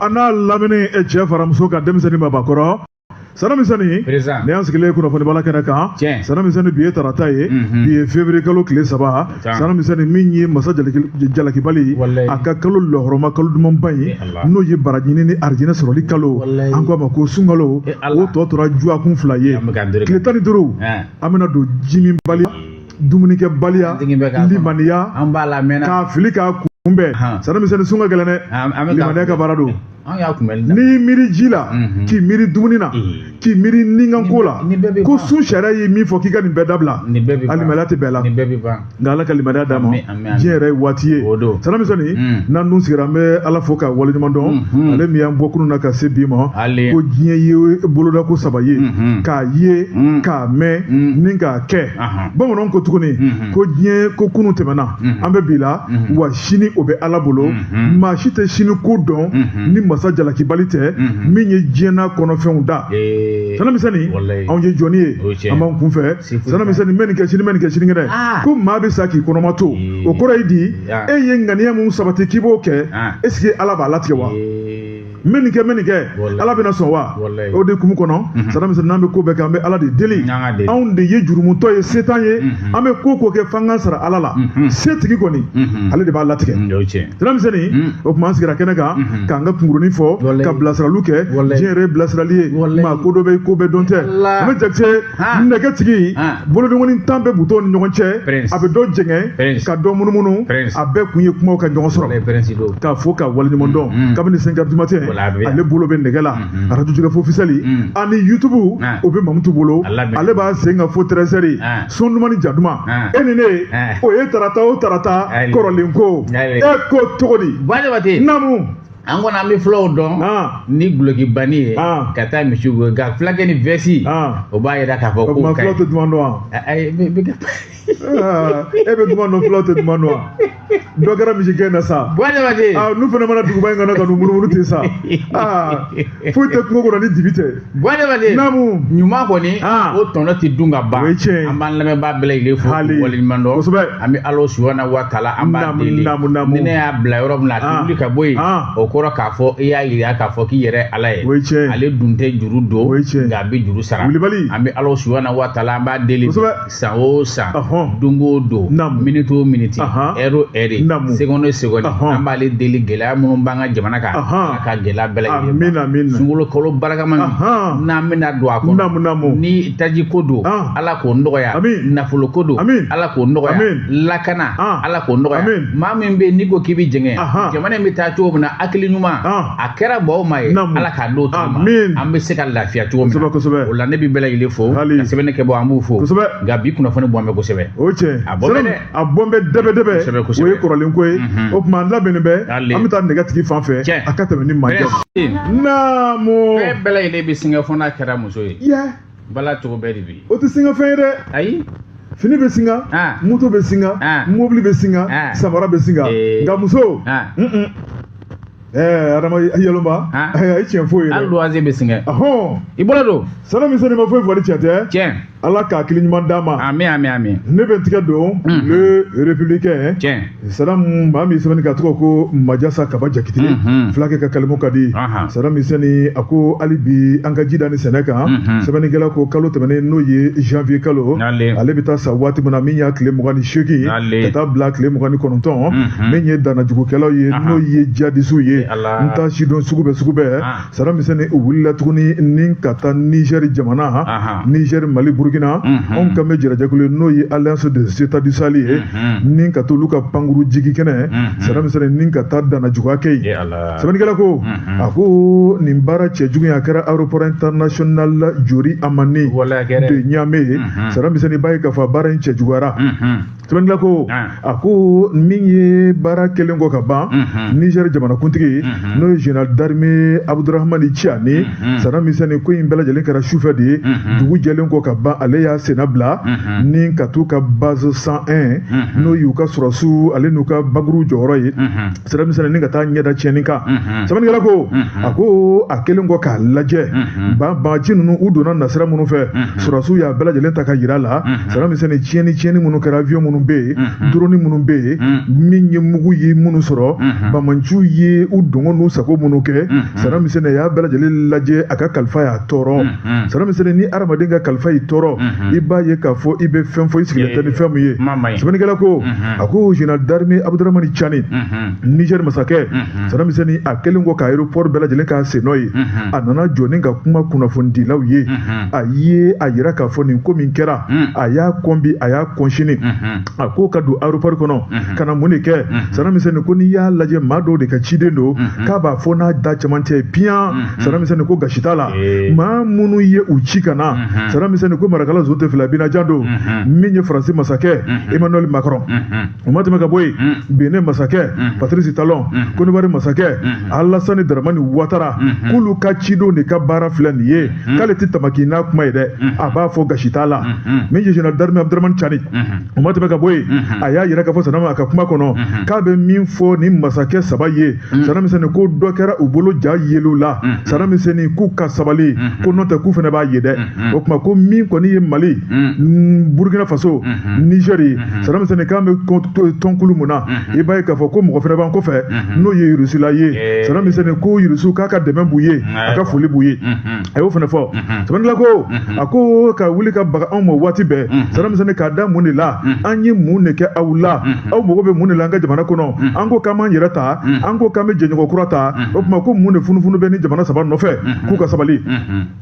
A n'a lamini cɛ faramuso ka denmisɛnnin babakɔrɔ sanamisɛnnin ni an sigilen kunnafonibala kɛnɛ kan sanamisɛnnin bi ye tarata ye bi ye février kalo tile 3 sanamisɛnnin min ye masa jalakibali a ka kalo lɔhɔrɔma kalo dumanba ye n'o ye baraji ni arijinɛ sɔrɔli kalo an ko a ma ko sunkalo o tɔ tora dɔgɔkun 2 ye tile 15 an bɛna don jiminbaliya dumunikɛbaliya limaniya k'a fili k'a kunbɛn sanamisɛnnin sun ka gɛlɛn dɛ limaniya ka baara don n'i y'i miiri ji la k'i miiri dumuni na k'i miiri nikanko la ko sun sariya ye min fɔ k'i ka nin bɛɛ dabila a limaniya tɛ bɛɛ la nka ala ka limaniya d'an ma diɲɛ yɛrɛ ye waati ye sanamisɛnnin n'an dun sigira an bɛ ala fo ka waleɲuman dɔn ale min y'an bɔ kunun na ka se bi ma ko diɲɛ ye bolodako 3 ye k'a ye k'a mɛn ni k'a kɛ bamananw ko tuguni ko diɲɛ ko kunun tɛmɛna an bɛ bi la wa sini o bɛ ala bolo maa si tɛ sini ko dɔn ni masa jalakibali tɛ min ye diɲɛ n'a kɔnɔfɛnw da sanamisɛnnin anw ye jɔnni ye an b'an kunfɛ sanamisɛnnin bɛ nin kɛ sini bɛ nin kɛ sinikɛnɛ ko maa bɛ sa k'i kɔnɔma to o kɔrɔ ye di e ye ŋaniya mun sabati k'i b'o kɛ est-ce que ala b'a latigɛ wa n bɛ nin kɛ n bɛ nin kɛ ala bɛna sɔn wa o de hukumu kɔnɔ sanamisɛnnin n'an bɛ ko bɛɛ kɛ an bɛ ala de deli anw de ye jurumutɔ ye se t'an ye an bɛ ko ko kɛ f'an ka sara ala la setigi kɔni ale de b'a latigɛ sanamisɛnnin o tuma an sigira kɛnɛ kan k'an ka kunkurunin fɔ ka bilasiraliw kɛ diɲɛ yɛrɛ ye bilasirali ye maa ko dɔ bɛ ko bɛɛ dɔn tɛ an bɛ jakite nɛgɛtigi bolodenkɔni 10 bɛ butɔn ni ɲɔgɔn cɛ a bɛ dɔ jɛngɛ ka dɔ munumunu a bɛɛ kun ye kumaw ka ɲɔgɔn sɔrɔ k'a fo ka waleɲuman dɔn kabini 5 heures du matin ale bolo bɛ nɛgɛ la arajo jɛgɛfo officiel ani youtube o bɛ mamutu bolo ale b'a sen kan fo 13 heures son duman ni ja duman e ni ne o ye tarata o tarata kɔrɔlen ko e ko cogo di naamu an kɔni an bɛ fulaw dɔn ni dulokibanni ye ka taa misiw gɛn nka fulakɛ ni vɛsi o b'a yira k'a fɔ ko ka ɲi fulaw tɛ duman dɔn wa e bɛ duman dɔn fulaw tɛ duman dɔn wa dɔ kɛra misigɛn na sa n'u fana mana duguba in kɔnɔ ka n'u munumunu ten sa foyi tɛ kungo kɔnɔ ni dibi tɛ Jabate naamu ɲuman kɔni o tɔnɔ tɛ dun ka ban o ye tiɲɛ ye an b'an lamɛnbaa bɛɛ lajɛlen fo Hali. waleɲuman dɔn Kosɛbɛ. an bɛ Ala subahana wa taala an b'a Naamu, deli naamu, naamu. ni ne y'a bila yɔrɔ min na a tɛ wuli ka bɔ yen o kɔrɔ k'a fɔ i y'a yira k'a fɔ k'i yɛrɛ Ala ye O ye tiɲɛ ye. ale dun tɛ juru don O ye tiɲɛ ye. nka a bɛ juru sara Wulibali. an bɛ Ala subahana wa taala an b'a deli Kosɛbɛ. san o san Ɔhɔn. don o don Naamu. minute o minute Ahan. heure o heure Naamu. seconde o seconde Ɔhɔn. an b'ale deli gɛlɛya minnu b'an ka jamana kan Ahan. Ala ka gɛlɛya bɛɛ lajɛlen Amiina, ban. amiina. sunkalo kalo barakama min Ahan. n'an bɛna don a kɔnɔ Naamu, naamu. ni taji ko don Ah. Ala k'o nɔgɔya Amiin. nafolo ko don Amiin. Ala k'o nɔgɔya Amiin. lakana Ah. Ala k'o nɔgɔya Amiin. maa min bɛ yen n'i ko k'i bɛ jɛngɛ Ahan. jamana in bɛ taa cogo min na hakili ɲuman Ah. a kɛra maaw ma ye Naamu. Ala k'a d'o tigi ma Amiin. an bɛ se ka lafiya cogo min na Kosɛbɛ, kosɛbɛ. o la ne bɛ bɛɛ lajɛlen fo Hali. ka sɛbɛnni kɛ bɔ an b'u fo Kosɛbɛ. nka bi kunnafoni bɔn bɛ kosɛbɛ O tiɲɛ A bɔ bɛ dɛ. a bɔn bɛ dɛbɛ dɛbɛ Kosɛbɛ, kosɛbɛ. o ye kɔrɔlen ko ye o tuma an labɛnnen bɛ Hali. an bɛ taa nɛgɛtigi fan fɛ Tiɲɛ. a ka tɛmɛ ni manjɛ naamu fɛn bɛɛ lajɛlen bɛ singa fo n'a kɛra muso ye yɛ bala cogo bɛɛ de bi o tɛ singa fɛn ye dɛ ayi fini bɛ singa Ah. moto bɛ singa Ah. mobili bɛ singa Ah. samara bɛ singa Eh. nka muso Ah. Adama yaloma Ah. a ye tiɲɛ fɔ ye hali dɛ luwanse bɛ singa ɔhɔn i bolo don sana misɛnnin ma foyi fɔ ni tiɲɛ tɛ tiɲɛ Ala ka hakili ɲuman d'a ma ami ami ami ne bɛ n tigɛ don le républicain tiɲɛ Salam maa min sɛbɛnni kɛ a tɔgɔ ko Majasa Kaba Jakite fulakɛ ka kalimu ka di Salam Misɛnni a ko hali bi an ka ji da ni sɛnɛ kan sɛbɛnnikɛla ko kalo tɛmɛnen n'o ye janvier kalo ale bɛ taa sa waati min na min y'a tile 28 ka taa bila tile 29 min ye dannajugukɛlaw ye n'o ye jihadisiw ye n ta sidɔn sugu bɛɛ sugu bɛɛ Salam Misɛnni u wulila tuguni ni ka taa Niger jamana Niger Mali Burkina anw kan bɛ jɛrɛjɛkulu ye n'o ye Alliance des États du Sahel ye ni ka t'olu ka pankuru jigi kɛnɛ Salam Misɛnni ni ka taa dannajuguya kɛ yen sɛbɛnnikɛla ko a ko nin baara cɛjugu in a kɛra aéroport international Diori Hamani de Niamey Salam Misɛnni b'a ye k'a fɔ baara in cɛjuguyara sɛbɛnnikɛla ko a ko min ye baara kɛlen kɔ ka ban Niger jamanakuntigi n'o ye général d'armée Abdourahamane Tiani Salam Misɛnni ko in bɛɛ lajɛlen kɛra sufɛ de ye dugu jɛlen kɔ ka ban ale y'a senna bila ni ka t'u ka base 101, n'o y'u ka sɔrɔsiw ale n'u ka bakuru jɔyɔrɔ ye, Sana Misɛnni, ni ka taa ɲɛda tiɲɛni kan. Sɛbɛnnikɛla ko, a ko a kɛlen kɔ k'a lajɛ, banbaganci ninnu u donna nasira minnu fɛ, sɔrɔsiw y'a bɛɛ lajɛlen ta ka yira la. Sana Misɛnni, tiɲɛni minnu kɛra, avion minnu bɛ yen, drone minnu bɛ yen, min ye mugu ye minnu sɔrɔ, banbaganciw ye u dongo n'u sago minnu kɛ, Sana Misɛnni, a y'a bɛɛ lajɛlen lajɛ, a ka kalifa y'a tɔɔrɔ. Sana Misɛnni, ni hadamaden ka kalifa y'i tɔɔrɔ, i b'a ye k'a fɔ i bɛ fɛn fɔ i sigilen tɛ ni fɛn min ye. Sɛbɛnnikɛla ko, a ko général d'armée Abdourahamane Tiani, Niger masakɛ, Sana Misɛnni, a kɛlen kɔ ka aéroport bɛɛ lajɛlen k'a sen nɔ ye, a nana jɔ ni ka kuma kunnafonidilaw ye. A ye a yira k'a fɔ nin ko min kɛra, a y'a kɔn bi, a y'a kɔn sini. A ko ka don aéroport kɔnɔ ka na mun de kɛ? Sana Misɛnni ko n'i y'a lajɛ, maa dɔw de ka ciden don, k'a b'a fɔ n'a da cɛmancɛ ye piyan. Sana Misɛnni ko gasi t'a la, maa minnu ye u ci ka na. Sana Misɛnni ko marakala zon tɛ fila binajan don. Min ye Faransi masakɛ Emmanuel Macron, o ma tɛmɛ ka bɔ yen, Benin masakɛ Patrice Talon, Côte d'Ivoire masakɛ Alassane Dramane Ouattara, k'olu ka cidenw de ka baara filɛ nin ye, k'ale tɛ tamaki n'a kuma ye dɛ, a b'a fɔ gasi t'a la. Min ye général d'armée Abdourahamane Tiani, o ma tɛmɛ ka bɔ yen, a y'a yira k'a fɔ Sanama a ka kuma kɔnɔ k'a bɛ min fɔ ni masakɛ saba ye, Sana Misɛnni, ko dɔ kɛra u bolo ja yeliw la. Sana Misɛnni, k'u ka sabali, ko n'o tɛ k'u fana b'a ye dɛ. O tuma ko min kɔni ye Mali, Burkina Faso, Niger ye, Sana Misɛnni, k'an bɛ tɔnkulu mun na, i b'a ye k'a fɔ ko mɔgɔ fana b'an kɔfɛ, n'o ye Rusila ye. Sana Misɛnni ko Rusiw k'a ka dɛmɛ b'u ye, a ka foli b'u ye, a y'o fana fɔ. Sɛbɛnnikɛla ko, a ko ka wuli ka baga anw ma waati bɛɛ, Sana Misɛnni, k'a da mun de la? An ye mun de kɛ aw la? Aw mago bɛ mun de la an ka jamana kɔnɔ? An ko k'an b'an yɛrɛ ta, an ko k'an bɛ jɛɲɔgɔn kura ta. O tuma ko mun de funufunu bɛ ni jamana saba nɔfɛ? K'u ka sabali.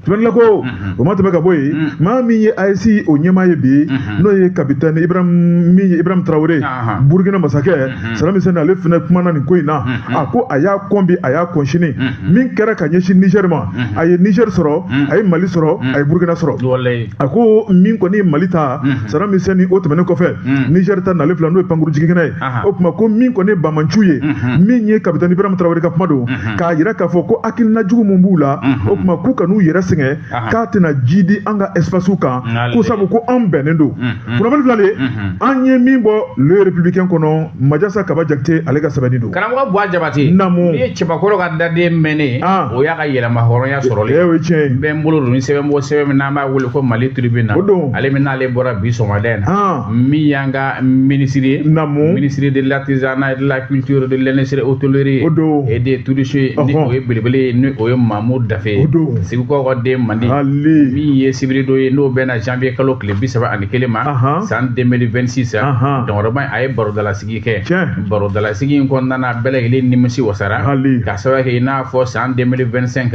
Sɛbɛnnikɛla ko o ma tɛmɛ ka bɔ yen, maa min ye AES o ɲɛmaa ye bi, n'o ye capitaine Ibrahim, min ye Ibrahim Traoré, Burukina masakɛ, Sana Misɛnni, ale fana kumana nin ko in na. A ko a y'a kɔn bi, a y'a kɔn sini. Min kɛra ka ɲɛsin Niger ma, a ye Niger sɔrɔ, a ye Mali sɔrɔ, a ye Burukina sɔrɔ. A ko min kɔni ye Mali ta, Sana Misɛnni, o tɛmɛnen kɔfɛ, Niger ta nalen filɛ, n'o ye pankuru jigikɛnɛ ye. O tuma ko min kɔni ye banbaganciw ye, min ye capitaine Ibrahim Traoré ka kuma don k'a yira k'a fɔ ko hakilina jugu mun b'u la, o tuma k'u ka n'u yɛrɛ sɛgɛn, k'a tɛna ji di an ka espace kan, ko sabu ko an bɛnnen don. Kunnafoni filɛ nin ye, an ye min bɔ Le Républicain kɔnɔ, Majasa Kaba Jakite ale ka sɛbɛnni don. Karamɔgɔ Buwa Jabate. Naamu. N'i ye cɛbakɔrɔ ka daden mɛnnen, o y'a ka yɛlɛma hɔrɔnya sɔrɔlen. O ye tiɲɛ ye. N bɛ n bolo don ni sɛbɛn bɔ sɛbɛn min n'an b'a wele ko Mali Tribune na. O don. Ale min n'ale bɔra bi sɔgɔmada in na, min y'an ka minisiri ye. Naamu. Ministre de l'artisanat et de la culture, de l'industrie hôtellerie O don. et de tourisme, ni o ye belebele ye, ni o ye Mamu Dafe ye. O don. Segukaw ka den mandi. Ali. Min ye sibiri dɔ ye, n'o bɛnna janvier kalo tile 31 ma, san 2026. Dɔnkɔrɔba a ye barodalasigi kɛ. Barodalasigi in kɔnɔna na, bɛɛ lajɛlen nimisi wasara. Ali. Ka sababu kɛ i n'a fɔ san 2025,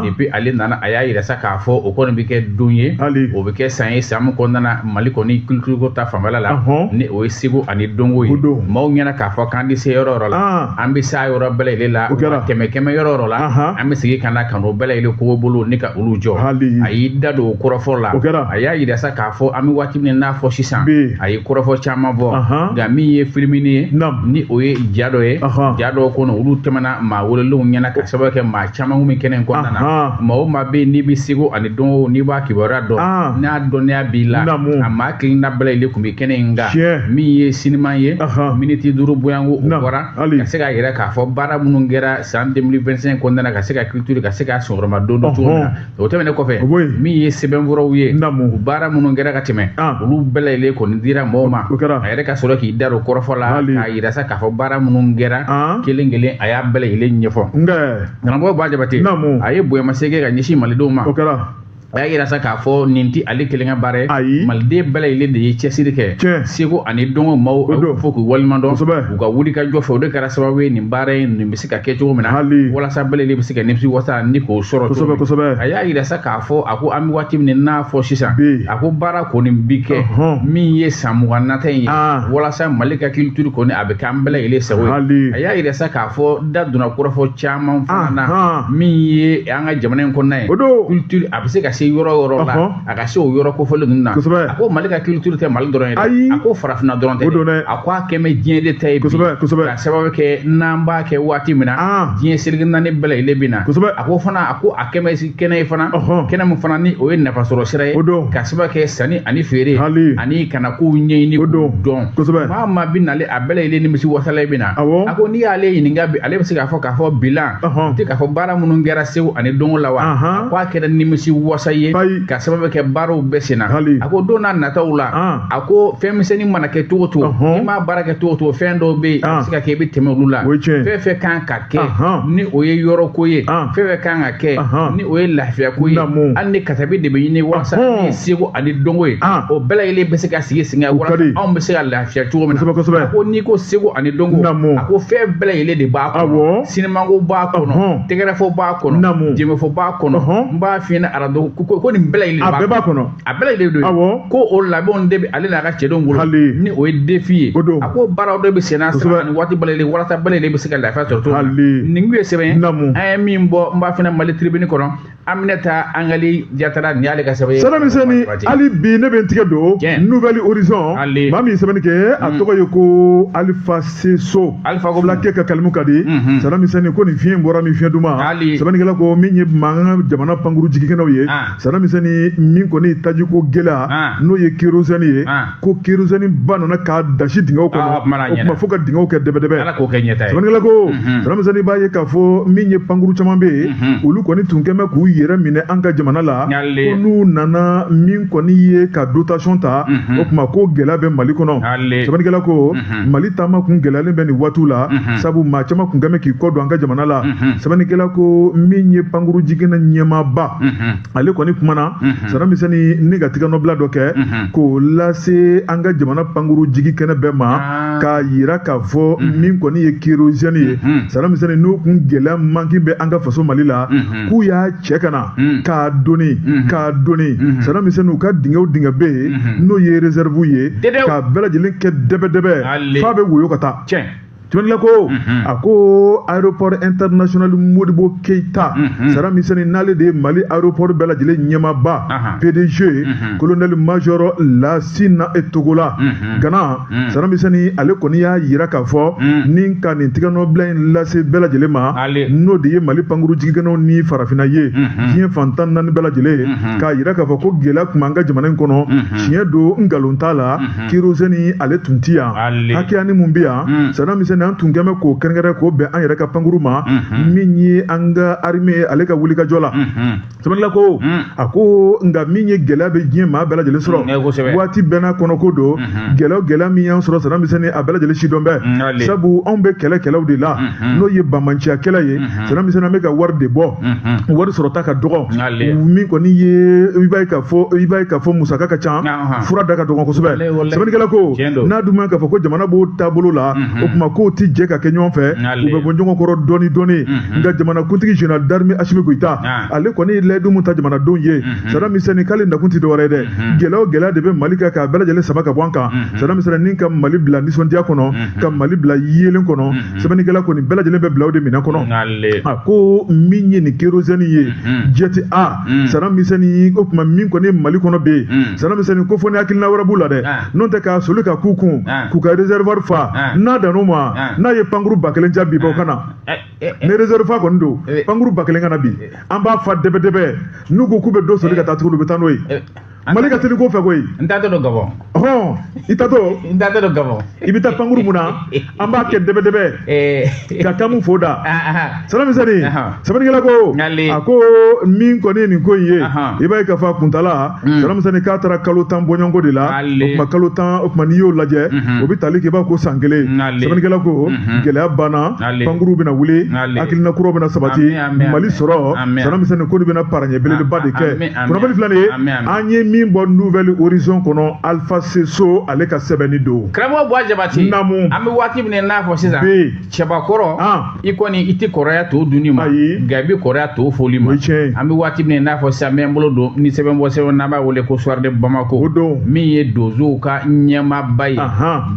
depuis ale nana, a y'a yira sa k'a fɔ o kɔni bɛ kɛ don ye. Ali. O bɛ kɛ san ye, san min kɔnɔna na, Mali kɔni culture ko ta fanfɛla la, ni o ye segu ani donko ye. O don. Maaw ɲɛna k'a fɔ k'an tɛ se yɔrɔ yɔrɔ la, an bɛ se a yɔrɔ bɛɛ lajɛlen la. O kɛra. Kɛmɛ kɛmɛ yɔrɔ yɔrɔ la, an bɛ segin ka na ka n'o bɛɛ lajɛlen kogo bolo ni ka olu jɔ. Ali. A y'i da don o kɔrɔfɔ la. O kɛra. A y'a yira sa k'a fɔ an bɛ waati min n'a fɔ sisan, Bi. a ye kɔrɔfɔ caman fɔ. Nka min ye filimini ye, ni o ye ja dɔ ye, ja dɔw kɔnɔ, olu tɛmɛna maa welelenw ɲɛna, ka sababu kɛ maa caman kun bɛ kɛnɛ in kɔnɔna na. Maa o maa bɛ yen n'i bɛ segu ani dɔnko, n'i b'a kibaruya dɔn, n'a dɔnniya b'i la, a maa kelenna bɛɛ lajɛlen kun bɛ kɛnɛ in kan. Min ye sinima ye, miniti 5 bonyanko, o bɔra ka se k'a yira k'a fɔ baara minnu kɛra san 2025 kɔnɔna na, ka se ka culture ka se ka senkɔrɔma don cogo min na. O tɛmɛnen kɔfɛ, O bɔ yen. min ye sɛbɛnfuraw ye, Naamu. o baara minnu kɛra ka tɛmɛ, olu bɛɛ lajɛlen kɔni dira mɔgɔw ma. O kɛra. A yɛrɛ ka sɔrɔ k'i da don kɔrɔfɔ la, Ali. k'a yira sa k'a fɔ baara minnu kɛra kelen kelen, a y'a bɛɛ lajɛlen ɲɛfɔ. Nkɛ. Karamɔgɔ Buwa Jabate, Naamu. a ye bonyamasegin ka ɲɛsin malidenw ma. O kɛra. A y'a yira sa k'a fɔ nin ti ale kelen ka baara ye. Ayi. Maliden bɛɛ lajɛlen de ye cɛsiri kɛ. Seko ani dɔnko maaw, O don. fo k'u waleɲuman dɔn Kosɛbɛ. u ka wuli ka jɔ fɛ. O de kɛra sababu ye nin baara in nin bɛ se ka kɛ cogo min na, Hali. walasa bɛɛ lajɛlen bɛ se ka nimisi wasa ni k'o sɔrɔ cogo min. Kosɛbɛ. A y'a yira sa k'a fɔ, a ko an bɛ waati min n'a fɔ sisan, Bi. a ko baara kɔni bi kɛ min ye san 20 nata in ye, walasa Mali ka culture kɔni a bɛ kɛ an bɛɛ lajɛlen sago ye. Hali. A y'a yira sa k'a fɔ da donna kɔrɔfɔ caman fana na, min ye an ka jamana in kɔnɔna ye, O don. culture a bɛ se ka se se yɔrɔ o yɔrɔ la, a ka se o yɔrɔ kofɔlen ninnu na. A ko Mali ka culture tɛ Mali dɔrɔn ye dɛ, a ko farafinna dɔrɔn tɛ dɛ, a ko a kɛmɛ diɲɛ de ta ye bi, ka sababu kɛ n'an b'a kɛ waati min na, diɲɛ seleke naani bɛɛ lajɛlen bɛ na. A ko fana, a ko a kɛmɛ kɛnɛ ye fana, kɛnɛ min fana ni o ye nafasɔrɔ sira ye, ka sababu kɛ sanni ani feere ani ka na kow ɲɛɲini k'u dɔn. Maa maa bɛ nale, a bɛɛ lajɛlen nimisi wasalen bɛ na. A ko n'i y'ale ɲininka bi, ale bɛ se k'a fɔ k'a fɔ bilan tɛ k'a fɔ baara minnu kɛra segu ani dɔnko la wa, a ko a kɛra nimisi wasa ye, ka sababu kɛ baaraw bɛɛ senna. A ko don n'a nataw la, a ko fɛn misɛnnin mana kɛ cogo cogo, i m'a baara kɛ cogo cogo, fɛn dɔw bɛ yen, a bɛ se ka kɛ i bɛ tɛmɛ olu la. Fɛn fɛn kan ka kɛ ni o ye yɔrɔ ko ye, fɛn fɛn kan ka kɛ ni o ye lafiya ko ye, hali ni katabi de bɛ ɲini walasa ni seko ani dɔnko ye, o bɛɛ lajɛlen bɛ se ka sigi sen kan walasa anw bɛ se ka lafiya cogo min na. A ko n'i ko seko ani dɔnko, a ko fɛn bɛɛ lajɛlen de b'a kɔnɔ, sinimako b'a kɔnɔ, tɛgɛrɛfɔ b'a kɔnɔ, jɛmɛfɔ b'a kɔnɔ, n b'a f'i ɲɛna arado ko nin bɛɛ lajɛlen b'a kɔnɔ, a bɛɛ lajɛlen don. Ko o labɛnw de bɛ ale n'a ka cɛdenw bolo, ni o ye défi ye. A ko baaraw de bɛ senna ni waati bɛɛ lajɛlen walasa bɛɛ lajɛlen bɛ se ka lafiya sɔrɔ cogo min na. Nin kun ye sɛbɛn an ye min bɔ, n b'a fana Mali Tribune kɔnɔ. Aminata Angali Jatara, nin y'ale ka sɛbɛn ye. Sɛbɛn hali bi ne bɛ n tigɛ don Nouvel Horizon, maa min ye sɛbɛnni kɛ, a tɔgɔ ye ko Alifa Seso. Alifa ko fulakɛ ka kalimu ka di. Sɛbɛn ko nin fiɲɛ bɔra min fiɲɛ duman. Sɛbɛnnikɛla ko min ye mankan jamana pankuru jigikɛnɛw ye, sɛbɛn min kɔni tajiko gɛlɛya, n'o ye kérosène ye, ko kérosène ba nana k'a dasi dingɛw kɔnɔ, o tuma fo ka dingɛw kɛ dɛbɛdɛbɛ. Sɛbɛnnikɛla ko sɛbɛn b'a ye k'a fɔ min ye pankuru caman bɛ yen, olu kɔni tun kɛn bɛ k'u yɛrɛ minɛ an ka jamana la, ko n'u nana min kɔni ye ka dotation ta, o tuma ko gɛlɛya bɛ Mali kɔnɔ. Sɛbɛnnikɛla ko Mali taama kun gɛlɛyalen bɛ nin waatiw la, sabu maa caman kun kɛn bɛ k'i kɔ don an ka jamana la. Sɛbɛnnikɛla ko min ye pankuru jiginɛ ɲɛmaaba, ale kɔni kumana sɛbɛnmisɛnnin ni ka tigɛnɔbila dɔ kɛ k'o lase an ka jamana pankuru jigi kɛnɛ bɛɛ ma, k'a yira k'a fɔ min kɔni ye kérosène ye, sɛbɛnmisɛnnin n'o kun gɛlɛya mankin bɛ an ka faso Mali la, k'u y'a cɛ ka na k'a doni k'a doni sɛbɛnmisɛnnin u ka dingɛw dingɛ bɛ yen, n'o ye réserve ye, k'a bɛɛ lajɛlen kɛ dɛbɛdɛbɛ f'a bɛ woyo ka taa. Sɛbɛnnikɛla ko a ko aéroport international Modibo Keïta, sɛbɛnmisɛnnin n'ale de ye Mali aéroport bɛɛ lajɛlen ɲɛmaaba PDG, colonel major Lasina Togola Gana, sɛbɛnmisɛnnin ale kɔni y'a yira k'a fɔ ni ka nin tigɛnɔbila in lase bɛɛ lajɛlen ma, n'o de ye Mali pankuru jigikɛnɛw ni farafinna ye, diɲɛ fan 14 bɛɛ lajɛlen, k'a yira k'a fɔ ko gɛlɛya tun b'an ka jamana in kɔnɔ. Tiɲɛ don, nkalon t'a la, kérosène ale tun ti yan, hakɛya ni mun bɛ yan, sɛbɛnmisɛnnin an tun kɛn bɛ k'o kɛrɛnkɛrɛn k'o bɛn an yɛrɛ ka pankuru ma, min ye an ka armée ale ka wulikajɔ la. Sɛbɛnnikɛla ko a ko nka min ye gɛlɛya bɛ diɲɛ maa bɛɛ lajɛlen sɔrɔ waati bɛɛ n'a kɔnɔko don, gɛlɛya gɛlɛya min y'an sɔrɔ, sɛbɛnmisɛnnin a bɛɛ lajɛlen sidɔn bɛ, sabu anw bɛ kɛlɛ kɛlɛw de la, n'o ye banbaanciya kɛlɛ ye. Sɛbɛnmisɛnnin an bɛ ka wari de bɔ, wari sɔrɔta ka dɔgɔ, min kɔni ye i b'a ye k'a fɔ i b'a ye k'a fɔ musaka ka ca, fura da ka dɔgɔ kosɛbɛ. Sɛbɛnnikɛla ko n'a dun ma k'a fɔ ko jamana b'o taabolo la, o tuma k'o ti jɛ ka kɛ ɲɔgɔn fɛ, u bɛ bɔ ɲɔgɔn kɔrɔ dɔɔni dɔɔni. Nka jamanakuntigi général d'armée Assimi Goïta, ale kɔni ye layidu mun ta jamanadenw ye, sɛbɛnmisɛnnin k'ale nakun ti dɔwɛrɛ ye dɛ, gɛlɛya o gɛlɛya de bɛ Mali kan k'a bɛɛ lajɛlen sama ka bɔ an kan, sɛbɛnmisɛnnin ni ka Mali bila nisɔndiya kɔnɔ, ka Mali bila yeelen kɔnɔ. Sɛbɛnnikɛla ko nin bɛɛ lajɛlen bɛ bila o de minɛn kɔnɔ. A ko min ye nin kérosène ye jet A, sɛbɛnmisɛnnin o tuma min kɔni Mali kɔnɔ bɛ yen, sɛbɛnmisɛnnin ko fɔ ni hakilina wɛrɛ b'u la dɛ, n'o tɛ k'a soli ka k'u kun k'u ka réservoir fa, n'a dan'o ma, n'a ye pankuru 1000 ja bi, bɔ ka na ni réserve fa kɔni don, pankuru 1000 ka na bi, an b'a fa dɛbɛdɛbɛ, n'u ko k'u bɛ dɔ soli ka taa tuguni, u bɛ taa n'o ye. Mali ka teli ko fɛ koyi. N taatɔ don Gabon. Ɔhɔn, i taatɔ. N taatɔ don Gabon. I bɛ taa pankuru mun na, an b'a kɛ dɛbɛdɛbɛ ka kamu fo da. Sɛbɛnmisɛnnin sɛbɛnnikɛla ko a ko min kɔni ye nin ko in ye, i b'a ye k'a fɔ a kuntala, sɛbɛnmisɛnnin k'a taara kalo 10 bɔɲɔgɔnko de la, o tuma kalo 10, o tuma n'i y'o lajɛ, o bɛ tali kɛ i b'a ko san 1. Sɛbɛnnikɛla ko gɛlɛya banna, pankuru bɛna wuli, hakilina kuraw bɛna sabati, Mali sɔrɔ, sɛbɛnmisɛnnin ko nin bɛna paraɲɛ belebeleba de kɛ. Kunnafoni filɛ nin ye, an ye min bɔ Nouvel Horizon kɔnɔ, Alpha Seso ale ka sɛbɛnni don. Karamɔgɔ Buwa Jabate, an bɛ waati min n'a fɔ sisan, cɛbakɔrɔ, i kɔni i tɛ kɔrɔya to dunni ma, nka i bɛ kɔrɔya to foli ma. An bɛ waati min n'a fɔ sisan, n bɛ n bolo don ni sɛbɛn bɔ sɛbɛn n'an b'a wele ko Soir de Bamako, min ye donsow ka ɲɛmaaba ye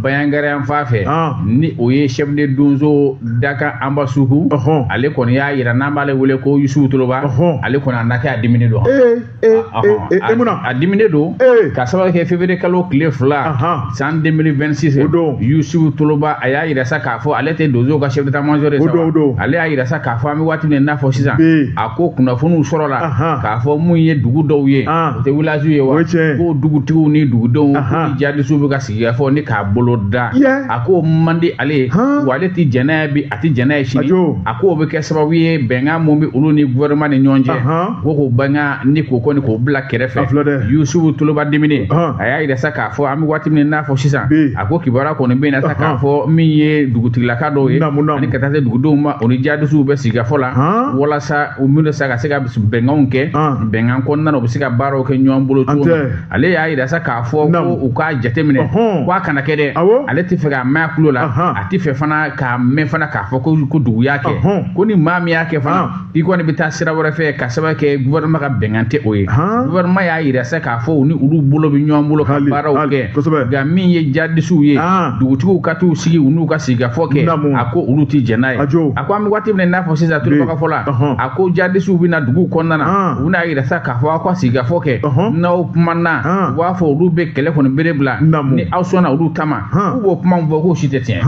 Bandiagara yan fan fɛ, ni o ye chef de donso Dakan Anbasuku, ale kɔni y'a yira n'an b'ale wele ko Yusufu Toloba, ale kɔni a na kɛ a diminen don. A diminen don ka sababu kɛ février kalo tile 2 san 2026, Yusufu Toloba a y'a yira sa k'a fɔ ale tɛ donsow ka chef d'état-major ye sa, ale y'a yira sa k'a fɔ an bɛ waati min n'a fɔ sisan, a ko kunnafoniw sɔrɔla k'a fɔ mun ye dugu dɔw ye, o tɛ village ye wa, ko dugutigiw ni dugudenw ni jihadisiw bɛ ka sigikafɔ ni k'a bolo da, a ko man di ale ye, wa ale tɛ jɛn n'a ye bi, a tɛ jɛn n'a ye sini. A ko o bɛ kɛ sababu ye bɛnkan mun bɛ olu ni gouvernement ni ɲɔgɔn cɛ, ko k'o bɛnkan ni k'o kɔni k'o bila kɛrɛfɛ. Yusufu Toloba diminen, a y'a yira sa k'a fɔ an bɛ waati min n'a fɔ sisan, a ko kibaruya kɔni bɛ yen sa k'a fɔ min ye dugutigilaka dɔw ye ani ka taa se dugudenw ma, o ni jihadisiw bɛ sigikafɔ la walasa u minnu sa ka se ka bɛnkanw kɛ, bɛnkan kɔnɔna na u bɛ se ka baaraw kɛ ɲɔgɔn bolo cogo min. Ale y'a yira sa k'a fɔ ko u k'a jateminɛ ko a kana kɛ dɛ, ale tɛ fɛ k'a mɛn a tulo la, a tɛ fɛ fana k'a mɛn fana k'a fɔ ko dugu y'a kɛ, ko ni maa min y'a kɛ fana i kɔni bɛ taa sira wɛrɛ fɛ ka sababu kɛ gouvernement ka bɛnkan tɛ o ye. Gouvernement y'a yira sa k'a fɔ u ni olu bolo bɛ ɲɔgɔn bolo ka baaraw kɛ, nka min ye jihadisiw ye, dugutigiw ka t'u sigi u n'u ka sigikafɔ kɛ, a ko olu tɛ jɛn n'a ye. A ko an bɛ waati min n'a fɔ sisan, Toloba ka fɔ la, a ko jihadisiw bɛ na dugu kɔnɔna na, u bɛna yira sa k'a fɔ aw ka sigikafɔ kɛ, n'aw kumana u b'a fɔ olu bɛ kɛlɛ kɔni bere bila, ni aw sɔnna olu ta ma, k'u b'o kuma min fɔ k'o si tɛ tiɲɛ.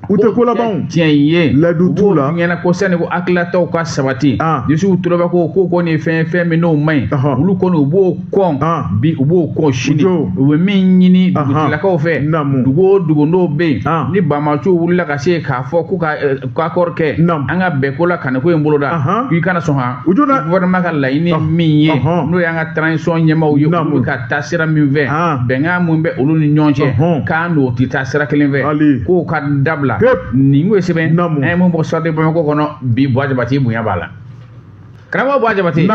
U tɛ ko labanw tiɲɛ ye, layidu t'u la. Ɲɛna ko sani ko hakililataw ka sabati, Yusufu Toloba ko kɔni fɛn min n'o man ɲi, olu kɔni u b'o kɔn bi, u b'o kɔn sini, u bɛ min ɲini dugutigilakaw fɛ, dugu o dugu n'o bɛ yen ni banbaanciw wulila ka se k'a fɔ k'u ka accord kɛ, an ka bɛn ko la ka nin ko in boloda, k'i kana sɔn han. Gouvernement ka laɲini min ye, n'o y'an ka transition ɲɛmaaw ye, olu bɛ ka taa sira min fɛ, bɛnkan min bɛ olu ni ɲɔgɔn cɛ, k'an n'o tɛ taa sira kelen fɛ, k'o ka dabila. Nin ye sɛbɛn an ye mun bɔ Soir de Bamako kɔnɔ bi, Buwa Jabate bonya b'a la. Karamɔgɔ Buwa Jabate,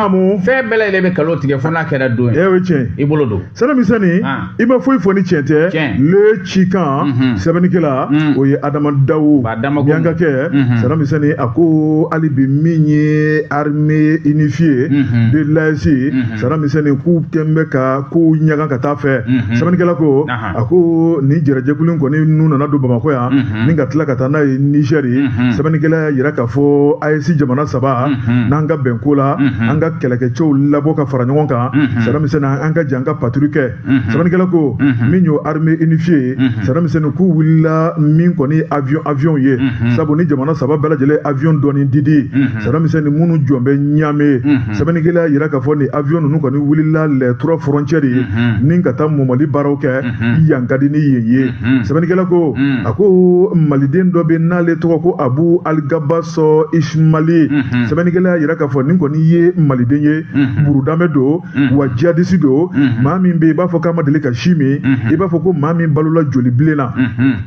fɛn bɛɛ lajɛlen bɛ kalo tigɛ fo n'a kɛra don ye. O ye tiɲɛ. I bolo don. Sani Misɛnni, i ma foyi fɔ ni tiɲɛ tɛ. Le cikan sɛbɛnnikɛla, o ye Adama Dawo Miyankakɛ. Sani Misɛnni, a ko hali bi min ye armée unifiée de l'AES, Sani Misɛnni k'u kɛn bɛ ka kow ɲaga ka taa fɛ. Sɛbɛnnikɛla ko, a ko nin jɛrɛjɛkulu kɔni n'u nana don Bamakɔ yan ni ka tila ka taa n'a ye Nizɛri. Sɛbɛnnikɛla y'a yira k'a fɔ AES jamana 3 n'an ka bɛn ko la, an ka kɛlɛkɛcɛw labɔ ka fara ɲɔgɔn kan, Sani Misɛnni an ka jɛ an ka patrouille kɛ. Sɛbɛnnikɛla ko min y'o armée unifiée, Sani Misɛnni k'u wulila min kɔni avion ye, sabu ni jamana 3 bɛɛ lajɛlen avion dɔɔni didi, Sani Misɛnni minnu jɔn bɛ Ɲame. Sɛbɛnnikɛla y'a yira k'a fɔ ni avion ninnu kɔni wulila les 3 frontières ye ni ka taa mɔmɔli baaraw kɛ, yan ka di ni yen ye. Sɛbɛnnikɛla ko, a ko maliden dɔ bɛ n'ale tɔgɔ ko Abu Algabaso Ismaili. Sɛbɛnnikɛla y'a yira k'a fɔ nin kɔni ye maliden ye, burudamɛ don, wa jihadisi don, maa min bɛ yen i b'a fɔ k'a ma deli ka si min, i b'a fɔ ko maa min balola joli bilen na.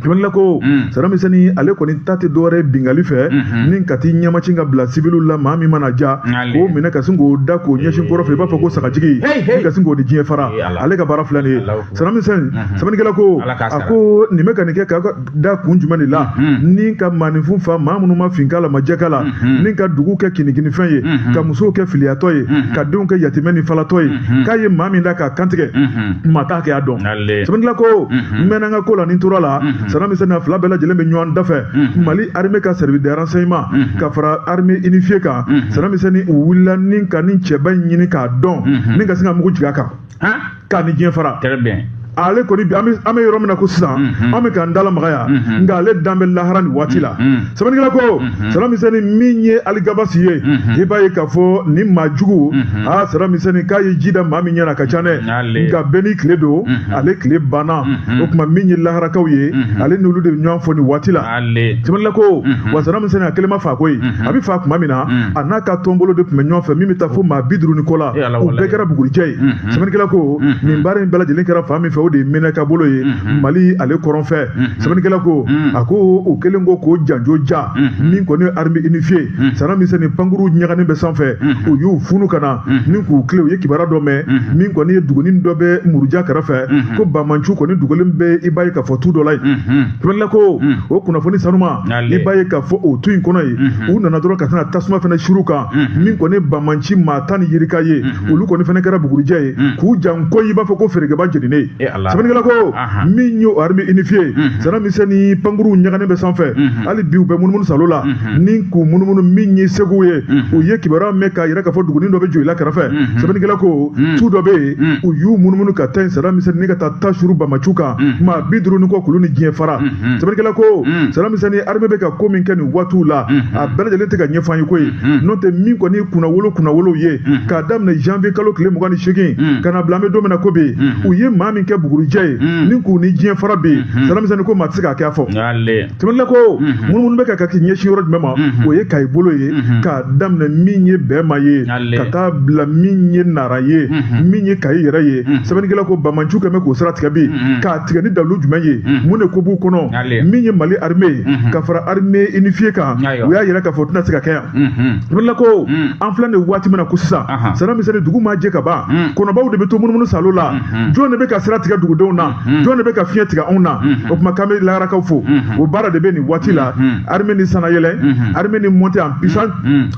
Sɛbɛnnikɛla ko Sani Misɛnni ale kɔni ta tɛ dɔwɛrɛ bingali fɛ ni ka t'i ɲɛmacin ka bila sibiliw la, maa min mana ja k'o minɛ ka sin k'o da k'o ɲɛsin kɔrɔ fɛ, i b'a fɔ ko sagajigi, ni ka sin k'o di diɲɛ fara, ale ka baara filɛ nin ye. Sani Misɛnni, sɛbɛnnikɛla ko a ko nin bɛ ka nin kɛ k'a da kun jumɛn de la, ni ka maaninfin fa maa minnu ma fin k'a la ma jɛ k'a la, ni ka dugu kɛ kinikinifɛn ye, ka musow kɛ filiyatɔ ye, ka denw kɛ yatimɛ ni falatɔ ye, k'a ye maa min da k'a kantigɛ, maa t'a kɛ a dɔn. Sɛbɛnnikɛla ko n mɛnna n ka ko la ni tora la, Sani Misɛnni fila bɛɛ lajɛlen bɛ ɲɔgɔn dafɛ. Mali armée ka service de renseignement ka fara armée unifiée kan, Sani Misɛnni u wulila ni ka nin cɛba in ɲini k'a dɔn, ni ka sin ka mugu jigin a kan k'a ni diɲɛ fara. Ale kɔni an bɛ yɔrɔ min na ko sisan, an bɛ k'an dala magaya, nka ale dan bɛ lahara nin waati la. Sɛbɛnnikɛla ko Sani Misɛnni min ye Aligabasi ye, i b'a ye k'a fɔ nin maa jugu, aa Sani Misɛnni k'a ye ji da maa min ɲɛna a ka ca dɛ, nka bɛɛ n'i tile don, ale tile banna. O tuma min ye laharakaw ye, ale n'olu de bɛ ɲɔgɔn fɔ nin waati la. Sɛbɛnnikɛla ko wa Sani Misɛnni a kelen ma fa ko ye, a bɛ fa tuma min na, a n'a ka tɔnbolo de tun bɛ ɲɔgɔn fɛ min bɛ taa fo maa 50 ni kɔ la, u bɛɛ kɛra bugurijɛ ye. Sɛbɛnnikɛla ko nin baara in bɛɛ lajɛlen kɛra fan min fɛ, o de ye Menaka bolo ye Mali ale kɔrɔn fɛ. Sɛbɛnnikɛla ko, a ko o kɛlen kɔ k'o janjo ja, min kɔni ye armée unifiée, Sana Misɛni, pankuru ɲaganen bɛ sanfɛ, u y'u funu ka na ni k'u tile. U ye kibaruya dɔ mɛn, min kɔni ye dugunin dɔ bɛ Muruja kɛrɛfɛ, ko banbaanciw kɔni dogolen bɛ, i b'a ye k'a fɔ tu dɔ la yen. Sɛbɛnnikɛla ko o kunnafoni sanuma, i b'a ye k'a fɔ o tu in kɔnɔ yen, u nana dɔrɔn ka tɛna tasuma fana suru kan. Min kɔni banbaanci maa 10 ni yirika ye, olu kɔni fana kɛra bugurijɛ ye k'u jan ko i b'a fɔ ko ferekeba jeninen. Sɛbɛnnikɛla ko min y'o armée unifiée, Sana Misɛni, pankuruw ɲaganen bɛ sanfɛ, hali bi u bɛ munumunu salo la ni k'u munumunu. Min ye Segu ye, u ye kibaruya mɛn k'a yira k'a fɔ dugunin dɔ bɛ Joyila kɛrɛfɛ. Sɛbɛnnikɛla ko tu dɔ bɛ yen, u y'u munumunu ka taa yen, Sana Misɛni, ni ka taa ta suru banbaanciw kan, maa 50 ni kɔ k'olu ni diɲɛ fara. Sɛbɛnnikɛla ko, Sana Misɛni, armée bɛ ka ko min kɛ nin waatiw la, a bɛɛ lajɛlen tɛ ka ɲɛfɔ an ye koyi. N'o tɛ, min kɔni kunnawolo kunnawolow ye, k'a daminɛ janvier kalo tile 28 ka na bila an bɛ don min na ko bi, u ye maa min kɛ bugurijɛ ye ni k'u ni diɲɛ fara bi, Sana Misɛni, ko maa tɛ se k'a kɛ a fɔ. Sɛbɛnnikɛla ko munumunu bɛ ka k'i ɲɛsin yɔrɔ jumɛn ma? O ye Kayi bolo ye, k'a daminɛ min ye Bɛɛma ye ka taa bila min ye Nara ye, min ye Kayi yɛrɛ ye. Sɛbɛnnikɛla ko banbaanciw kɛlen bɛ k'o sira tigɛ bi, k'a tigɛ ni dalu jumɛn ye? Mun de ko b'u kɔnɔ? Min ye Mali armée ye ka fara armée unifiée kan, u y'a yira k'a fɔ o tɛna se ka kɛ yan. Sɛbɛnnikɛla ko an filɛ nin waati min na ko sisan, Sana Misɛni, dugu ma jɛ ka ban, kɔnɔbaw de bɛ to munumunu salo la. Jɔn de bɛ ka sira tigɛ dugudenw na? Jɔn de bɛ ka fiɲɛ tigɛ anw na? O tuma k'an bɛ laharakaw fo, o baara de bɛ nin waati la. Armée ni sanayɛlɛ, armée ni montée en puissance,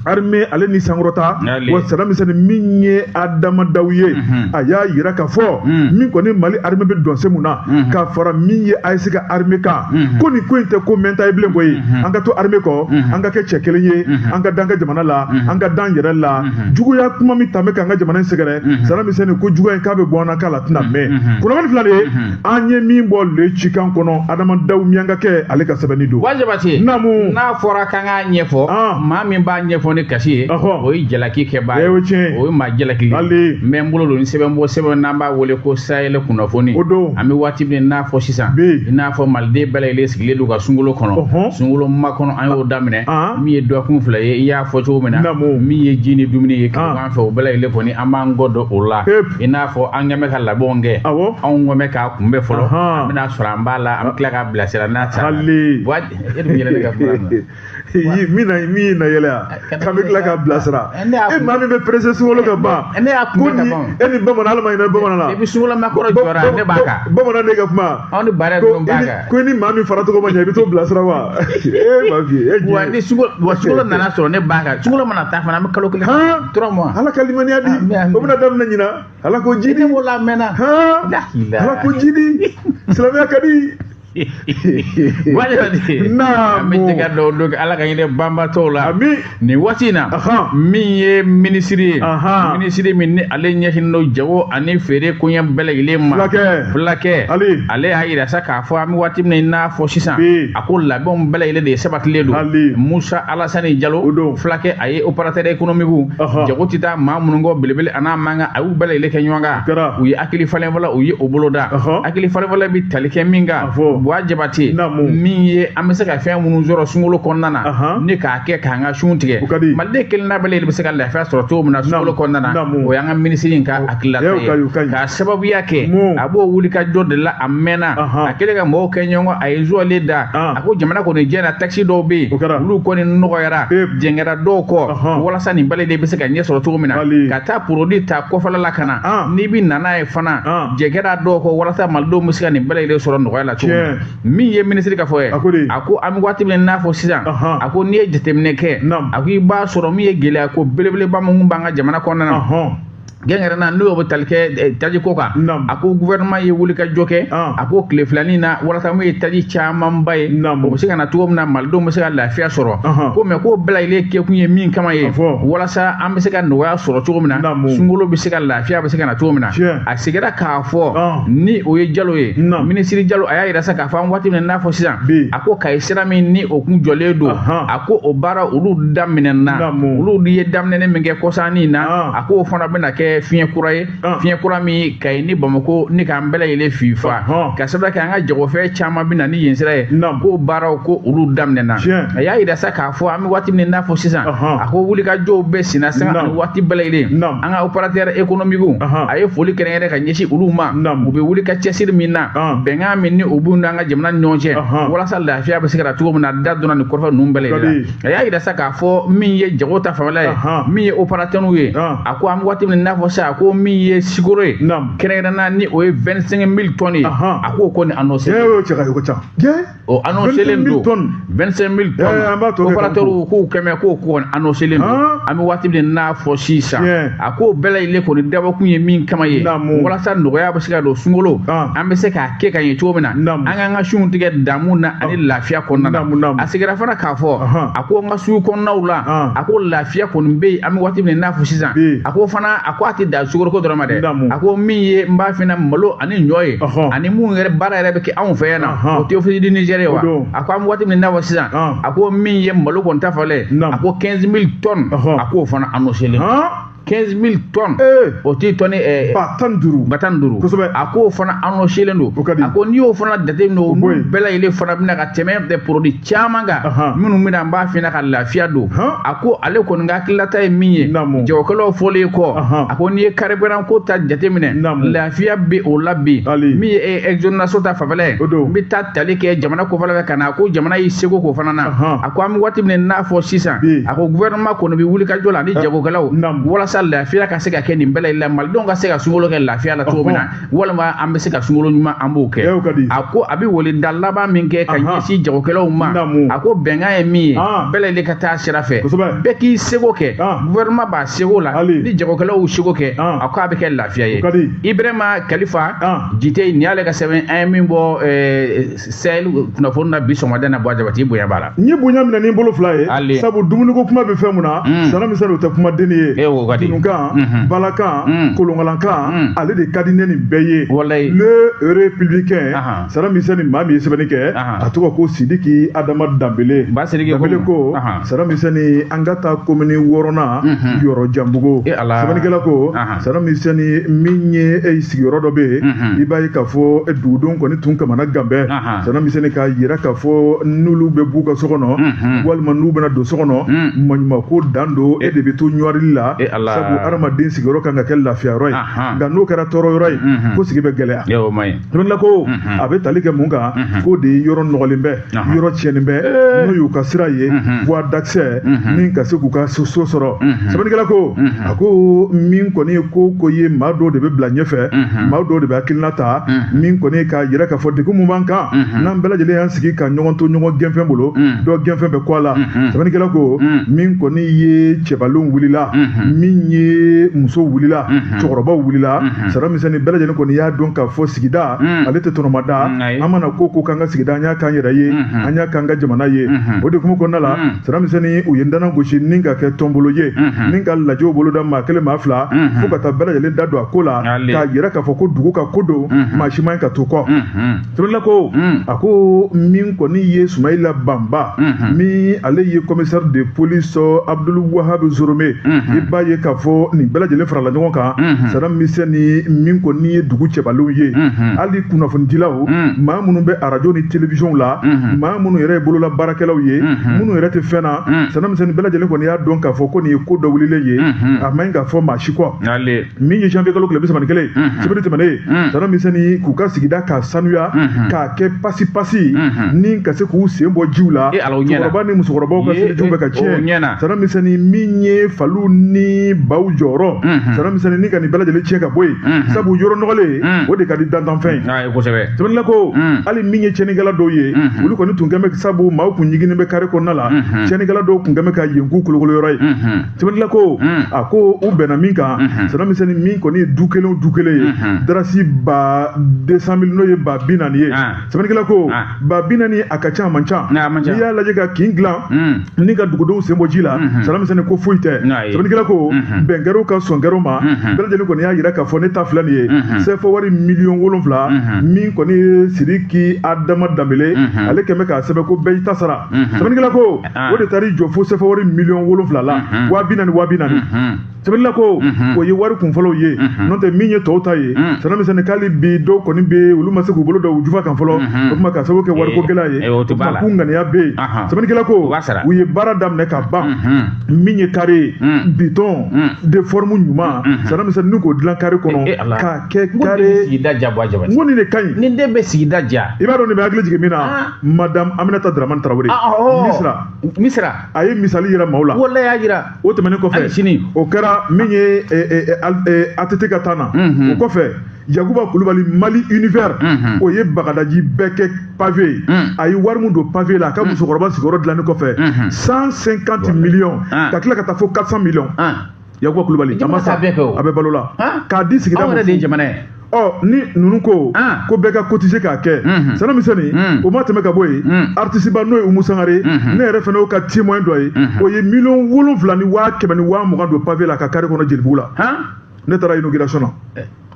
armée ale ni sankɔrɔta wa. Sana Misɛni, min ye Adama Daw ye, a y'a yira k'a fɔ min kɔni Mali armée bɛ dɔnse mun na ka fara min ye AES ka armée kan, ko nin ko in tɛ ko mɛnta ye bilen koyi. An ka to armée kɔ, an ka kɛ cɛ kelen ye, an ka dan ka jamana la, an ka dan yɛrɛ la. Juguya kuma min tun bɛ k'an ka jamana in sɛgɛrɛ, Sana Misɛni, ko juguya in k'a bɛ bɔ an na, k'a la tɛna mɛn. Kunnafoni fila de ye an ye min bɔ le cikan kɔnɔ, Adama Daw Miyankakɛ ale ka sɛbɛnni don. Wa Jabate, Naamu. N'a fɔra k'an k'a ɲɛfɔ, maa min b'a ɲɛfɔ ni kasi ye, o ye jalaki kɛbaa ye. O tiɲɛ. O ye maa jalaki. Hali n bɛ n bolo don ni sɛbɛn bɔ sɛbɛn n'an b'a wele ko Sahel kunnafoni. O don. An bɛ waati min n'a fɔ sisan, i n'a fɔ maliden bɛɛ lajɛlen sigilen don ka sunkalo kɔnɔ, sunkalo makɔnɔ an y'o daminɛ. Min ye dɔgɔkun 2 ye, i y'a fɔ cogo min na, min ye ji ni dumuni ye tilegan fɛ, o bɛɛ lajɛlen kɔni an b'an kɔ don o la. I n'a fɔ an kɛn bɛ ka labɛnw kɛ, anw kɔn bɛ k'a kunbɛ fɔlɔ, an bɛna sɔrɔ an b'a la, an bɛ tila k'a bilasira n'a sara. Hali e dun yɛlɛ ne ka kuma na. Min na min na yɛlɛ yan k'an bɛ tila k'a bilasira, e maa min bɛ pressé sunkalo ka ban. Ne y'a kunbɛ ka ban. E ni bamanan, hali ma ɲinɛ bamanan na. Depuis sunkalo makɔrɔ jɔra, ne b'a kan. Bamanan ne ka kuma. Anw ni baara ninnu b'a kan. Ko i ni maa min faracogo ma ɲɛ, i bɛ t'o bilasira wa? E ma fi e. Wa ni sunkalo, wa sunkalo nana sɔrɔ ne b'a kan, sunkalo mana taa fana, an bɛ kalo kelen. 3 mois. Ala ka limaniya di, o bɛna daminɛ ɲinan. Ala ko jidi. Ne b'o la mɛnna. Ala ko jidi, silamɛya ka di. An bɛ jɛ ka dɔw don Ala ka hinɛ banbatɔw la. Ami. Nin waati in na, min ye minisiri ye, minisiri min ni ale ɲɛsinnen don jago ani feere koɲɛ bɛɛ lajɛlen ma, Fulakɛ. Fulakɛ ale y'a yira sa k'a fɔ an bɛ waati min na i n'a fɔ sisan, a ko labɛnw bɛɛ lajɛlen de sabatilen don. Musa Alasani Jalo, Fulakɛ, a ye opérateur économique, jago tɛ taa maa minnu kɔ belebele a n'a mankan, a y'u bɛɛ lajɛlen kɛ ɲɔgɔn kan. U ye hakili falen fɔlɔ, u ye o boloda. Hakili falen fɔlɔ bɛ tali kɛ min kan, Buwa Jabate, min ye an bɛ se ka fɛn minnu sɔrɔ sunkalo kɔnɔna na ni k'a kɛ k'an ka sun tigɛ, maliden kelen na bɛɛ lajɛlen bɛ se ka lafiya sɔrɔ cogo min na sunkalo kɔnɔna na, o y'an ka minisiri in ka hakilinata ye. K'a sababuya kɛ a b'o wulikajɔ de la a mɛnna, a kɛlen ka mɔgɔw kɛ ɲɔgɔn kan, a ye zuwale da, a ko jamana kɔni jɛ na, taxi dɔw bɛ yen, olu kɔni nɔgɔyara, jɛngɛra dɔw kɔ, walasa nin bɛɛ lajɛlen bɛ se ka ɲɛ sɔrɔ cogo min na, ka taa produit ta kɔfɛla la ka na, n'i bɛ na n'a ye fana, jɛngɛra dɔw kɔ, walasa malidenw bɛ se ka nin bɛɛ lajɛlen sɔrɔ nɔgɔya la cogo min na. Min ye minisiri ka fɔ ye, a ko an bɛ waati min n'a fɔ sisan, a ko n'i ye jateminɛ kɛ, a ko i b'a sɔrɔ min ye gɛlɛya ko belebeleba min b'an ka jamana kɔnɔna na, gɛngɛrɛ na, n'o bɛ tali kɛ taji ko kan, a ko gouvernement ye wulikajɔ kɛ, a ko tile filanin na, walasa min ye taji camanba ye, o bɛ se ka na cogo min na, malidenw bɛ se ka lafiya sɔrɔ ko mɛ k'o bɛɛ lajɛlen kɛkun ye min kama ye, walasa an bɛ se ka nɔgɔya sɔrɔ cogo min na, sunkalo bɛ se ka lafiya bɛ se ka na cogo min na. A seginna k'a fɔ ni o ye Jalo ye, minisiri Jalo, a y'a yira sa k'a fɔ an waati min n'a fɔ sisan, a ko Kayi sira min ni o kun jɔlen don, a ko o baara olu daminɛna, olu ye daminɛni min kɛ kɔsannin na, a ko o fana bɛna kɛ kɛ fiɲɛ kura ye, fiɲɛ kura min Kayi ni Bamakɔ ni k'an bɛɛ lajɛlen fifa, ka sababu kɛ an ka jagofɛn caman bɛ na ni yen sira ye, ko baaraw ko olu daminɛna. A y'a yira sa k'a fɔ an bɛ waati min n'a fɔ sisan, a ko wulikajɔw bɛ senna sanga ani waati bɛɛ lajɛlen. An ka opérateur économique, a ye foli kɛrɛnkɛrɛn ka ɲɛsin olu ma, u bɛ wuli ka cɛsiri min na, bɛnkan min ni u b'u n'an ka jamana ni ɲɔgɔn cɛ, walasa lafiya bɛ se ka na cogo min na. Da donna nin kɔrɔfɔ ninnu bɛɛ lajɛlen la. A y'a yira sa k'a fɔ min ye jago ta fanfɛla ye, min ye opérateur ye, a ko an bɛ waati min n'a fɔ sisan, a ko min ye sukaro ye kɛrɛnkɛrɛnnenya ni o ye 25 000 tonnes ye, a k'o kɔni annoncé. O annoncélen don, 25 000 tonnes, opérateur k'u kɛmɛ k'o kɔni annoncélen don. An bɛ waati min n'a fɔ sisan, a k'o bɛɛ lajɛlen kɔni dabɔkun ye min kama ye, walasa nɔgɔya bɛ se ka don sunkalo, an bɛ se k'a kɛ ka ɲɛ cogo min na, an k'an ka sunw tigɛ damu na ani lafiya kɔnɔna na. A seginna fana k'a fɔ, a ko an ka sugu kɔnɔnaw la, a ko lafiya kɔni bɛ yen an bɛ waati min n'a fɔ sisan. A ko fana, a ko a tɛ dan sukaroko dɔrɔn ma dɛ, a ko min ye n b'a f'i ɲɛna malo ani ɲɔ ye, ani mun yɛrɛ baara yɛrɛ bɛ kɛ anw fɛ yan na, o tɛ office du Niger ye wa? A ko an bɛ waati min n'a fɔ sisan, a ko min ye malo kɔni ta fanfɛla ye, a ko 15 000 tonnes, a k'o fana annoncé len, 15 000 tonnes, o tɛ tɔni 15 000. 15 000. A k'o fana annoncé len don. A ko n'i y'o fana jateminɛ, o bɛɛ lajɛlen fana bɛna ka tɛmɛ des produits caman kan minnu bɛna n b'a f'i ɲɛna ka lafiya don. A ko ale kɔni ka hakilinata ye min ye, jagokɛlaw fɔlen kɔ, a ko n'i ye carburant ko ta jateminɛ, lafiya bɛ o la bi. Min ye exonération ta fanfɛla ye, n bɛ taa tali kɛ jamana kɔfɛla fɛ ka na, a ko jamana y'i seko k'o fana na. A ko an bɛ waati min n'a fɔ sisan, a ko gouvernement kɔni bɛ wuli ka jɔ la ani jagokɛlaw, walasa lafiya ka se ka kɛ nin bɛɛ lajɛlen la, malidenw ka se ka sunkalo kɛ lafiya la cogo min na, walima an bɛ se ka sunkalo ɲuman an b'o kɛ. A ko a bɛ weleda laban min kɛ ka ɲɛsin jagokɛlaw ma, a ko bɛnkan ye min ye, bɛɛ lajɛlen ka taa sira fɛ, bɛɛ k'i seko kɛ, gouvernement b'a seko la, ni jagokɛlaw y'u seko kɛ, a ko a bɛ kɛ lafiya ye. Ibrahima Kalifa Jite, nin y'ale ka sɛbɛn an ye min bɔ Sahel kunnafoni na bi sɔgɔmada na. Bɔ Jabate, bonya b'a la. N ye bonya minɛ ni n bolo fila ye, sabu dumuniko kuma bɛ fɛn mun na, Sana Misɛn, o tɛ kuma denni ye. Dununkan, balakan, kolonkalankan, ale de ka di ne nin bɛɛ ye. Le Républicain, Sana Misɛn, maa min ye sɛbɛnni kɛ, a tɔgɔ ko Sidiki Adama Danbele. Danbele ko Sana Misɛn, an ka taa komini 6nan yɔrɔ janbugu. Sɛbɛnnikɛla ko Sana Misɛn, min ye e sigiyɔrɔ dɔ bɛ yen, i b'a ye k'a fɔ dugudenw kɔni tun kamana gan bɛɛ. Sana Misɛn, k'a yira k'a fɔ n'olu bɛ b'u ka so kɔnɔ walima n'u bɛna don so kɔnɔ, maɲumako dan don, e de bɛ to ɲɔrili la, sabu hadamaden sigiyɔrɔ kan ka kɛ lafiya yɔrɔ ye, nka n'o kɛra tɔɔrɔ yɔrɔ ye, ko sigi bɛ gɛlɛya. Sɛbɛnnikɛla ko a bɛ tali kɛ mun kan, k'o de ye yɔrɔ nɔgɔlen bɛ, yɔrɔ tiɲɛnen bɛ, n'o y'u ka sira ye, voie d'accès ni ka se k'u ka so sɔrɔ. Sɛbɛnnikɛla ko, a ko min kɔni ye ko ye, maa dɔw de bɛ bila ɲɛfɛ, maa dɔw de bɛ hakilina ta, min kɔni k'a yira k'a fɔ degun mun b'an kan, n'an bɛɛ lajɛlen y'an sigi ka ɲɔgɔn to ɲɔgɔn gɛnfɛn bolo, dɔ gɛnfɛn bɛ kɔ a la. Sɛbɛnnikɛla ko min kɔni ye cɛbalenw wulila, min ye muso wulila, cɛkɔrɔbaw wulila, Sana Misɛn, bɛɛ lajɛlen kɔni y'a dɔn k'a fɔ sigida ale tɛ tɔnɔmada. An mana ko k'an ka sigida, an y'a k'an yɛrɛ ye, an y'a k'an ka jamana ye. O de kuma kɔnɔna la, Sana Misɛn, u ye n dana gosi ni ka kɛ tɔnbolo ye, ni ka lajɛw boloda maa kelen maa fila, fo ka taa bɛɛ lajɛlen da don a ko la, k'a yira k'a fɔ ko dugu ka ko don, maa si man ka to kɔ. Sɛbɛnnikɛla ko, a ko min kɔni ye Sumayila Banba, min ale ye commissaire de police Abdul Wahab Zorome, i b'a ye k'a fɔ nin bɛɛ lajɛlen farala ɲɔgɔn kan. Sana Misɛn, min kɔni ye dugu cɛbalenw ye, hali kunnafonidilaw, maa minnu bɛ arajo ni télévision la, maa minnu yɛrɛ ye bolola baarakɛlaw ye, minnu yɛrɛ tɛ fɛn na, Sana Misɛn, bɛɛ lajɛlen kɔni y'a dɔn k'a fɔ ko nin ye ko dɔ wulilen ye, a man ɲi k'a fɔ maa si kɔ. Min ye janvier kalo tile 31, sibiri tɛmɛnen, Sana Misɛn, k'u ka sigida k'a sanuya, k'a kɛ pasi pasi, ni ka se k'u sen bɔ jiw la, cɛkɔrɔba ni musokɔrɔbaw ka selijiw bɛ ka tiɲɛ. Sana Misɛn, min ye faliw ni baw jɔyɔrɔ, Sana Misɛn, ni ka nin bɛɛ lajɛlen tiɲɛ ka bɔ yen, sabu yɔrɔ nɔgɔlen o de ka di dantanfɛn ye. Sɛbɛnnikɛla ko hali min ye tiɲɛnikɛla dɔw ye, olu kɔni tun kɛn bɛ, sabu maaw kun ɲiginnen bɛ kare kɔnɔna la, tiɲɛnikɛla dɔw kun kɛn bɛ ka yen k'u kolokolo yɔrɔ ye. Sɛbɛnnikɛla ko, a ko u bɛnna min kan, Sana Misɛn, min kɔni ye du kelen o du kelen ye, darasi 200 000, n'o ye 40 000 ye. Sɛbɛnnikɛla ko 40 000 a ka ca, a man ca. N'i y'a lajɛ ka kin dilan ni ka dugudenw sen bɔ ji la, Sana Misɛn, ko foyi tɛ. Sɛbɛnnikɛla ko bɛn kɛr'o kan, sɔn kɛr'o ma, bɛɛ lajɛlen kɔni y'a yira k'a fɔ ne ta filɛ nin ye, CFA wari 7 miliyɔn, min kɔni ye Sidiki Adama Danbele, ale kɛn bɛ k'a sɛbɛn ko bɛɛ y'i ta sara. Sɛbɛnnikɛla ko o de taar'i jɔ fo CFA wari 7 miliyɔn la, 40 000 40 000. Sɛbɛnnikɛla ko o ye wari kunfɔlɔw ye, n'o tɛ min ye tɔw ta ye, Sanamisɛnni, k'ale bi dɔw kɔni bɛ yen, olu ma se k'u bolo da u jufa kan fɔlɔ. O tuma ka sababu kɛ wariko gɛlɛya ye, o tuma k'u ŋaniya bɛ yen. Sɛbɛnnikɛla ko u ye baara daminɛ ka ban. Min ye carré ye, béton de forme ɲuman, Sanamisɛnni, ni k'o dilan carré kɔnɔ k'a kɛ carré. Sigida ja, Buwa Jabate. N ko nin de ka ɲi. Nin den bɛ sigida ja. I b'a dɔn nin bɛ hakili jigin min na, madame Aminata Dramane Traoré, Misira. Misira. A ye misali yira maaw la. Walayi, y'a jira. O tɛmɛnen kɔfɛ, sini o kɛra min ye ATT ka taa na. O kɔfɛ, Yakuba Kulubali, Mali Univers, o ye Bagadaji bɛɛ kɛ pavé ye. A ye wari min don pavé la, a ka musokɔrɔba sigiyɔrɔ dilanni kɔfɛ, 150 millions, ka tila ka taa fo 400 millions. Yakuba Kulubali, a ma sa, a bɛ balo la, k'a di sigida. Anw yɛrɛ de ye jamana ye. Ɔ, ni ninnu ko ko bɛɛ ka cotiser k'a kɛ, Sanamisɛnni, o ma tɛmɛ ka bɔ yen. Artiste ba, n'o ye Umu Sangare, ne yɛrɛ fana y'o ka témoin dɔ ye, o ye 7,120,000 don pavé la a ka carré kɔnɔ Jelibugu la. Ne taara inauguration na.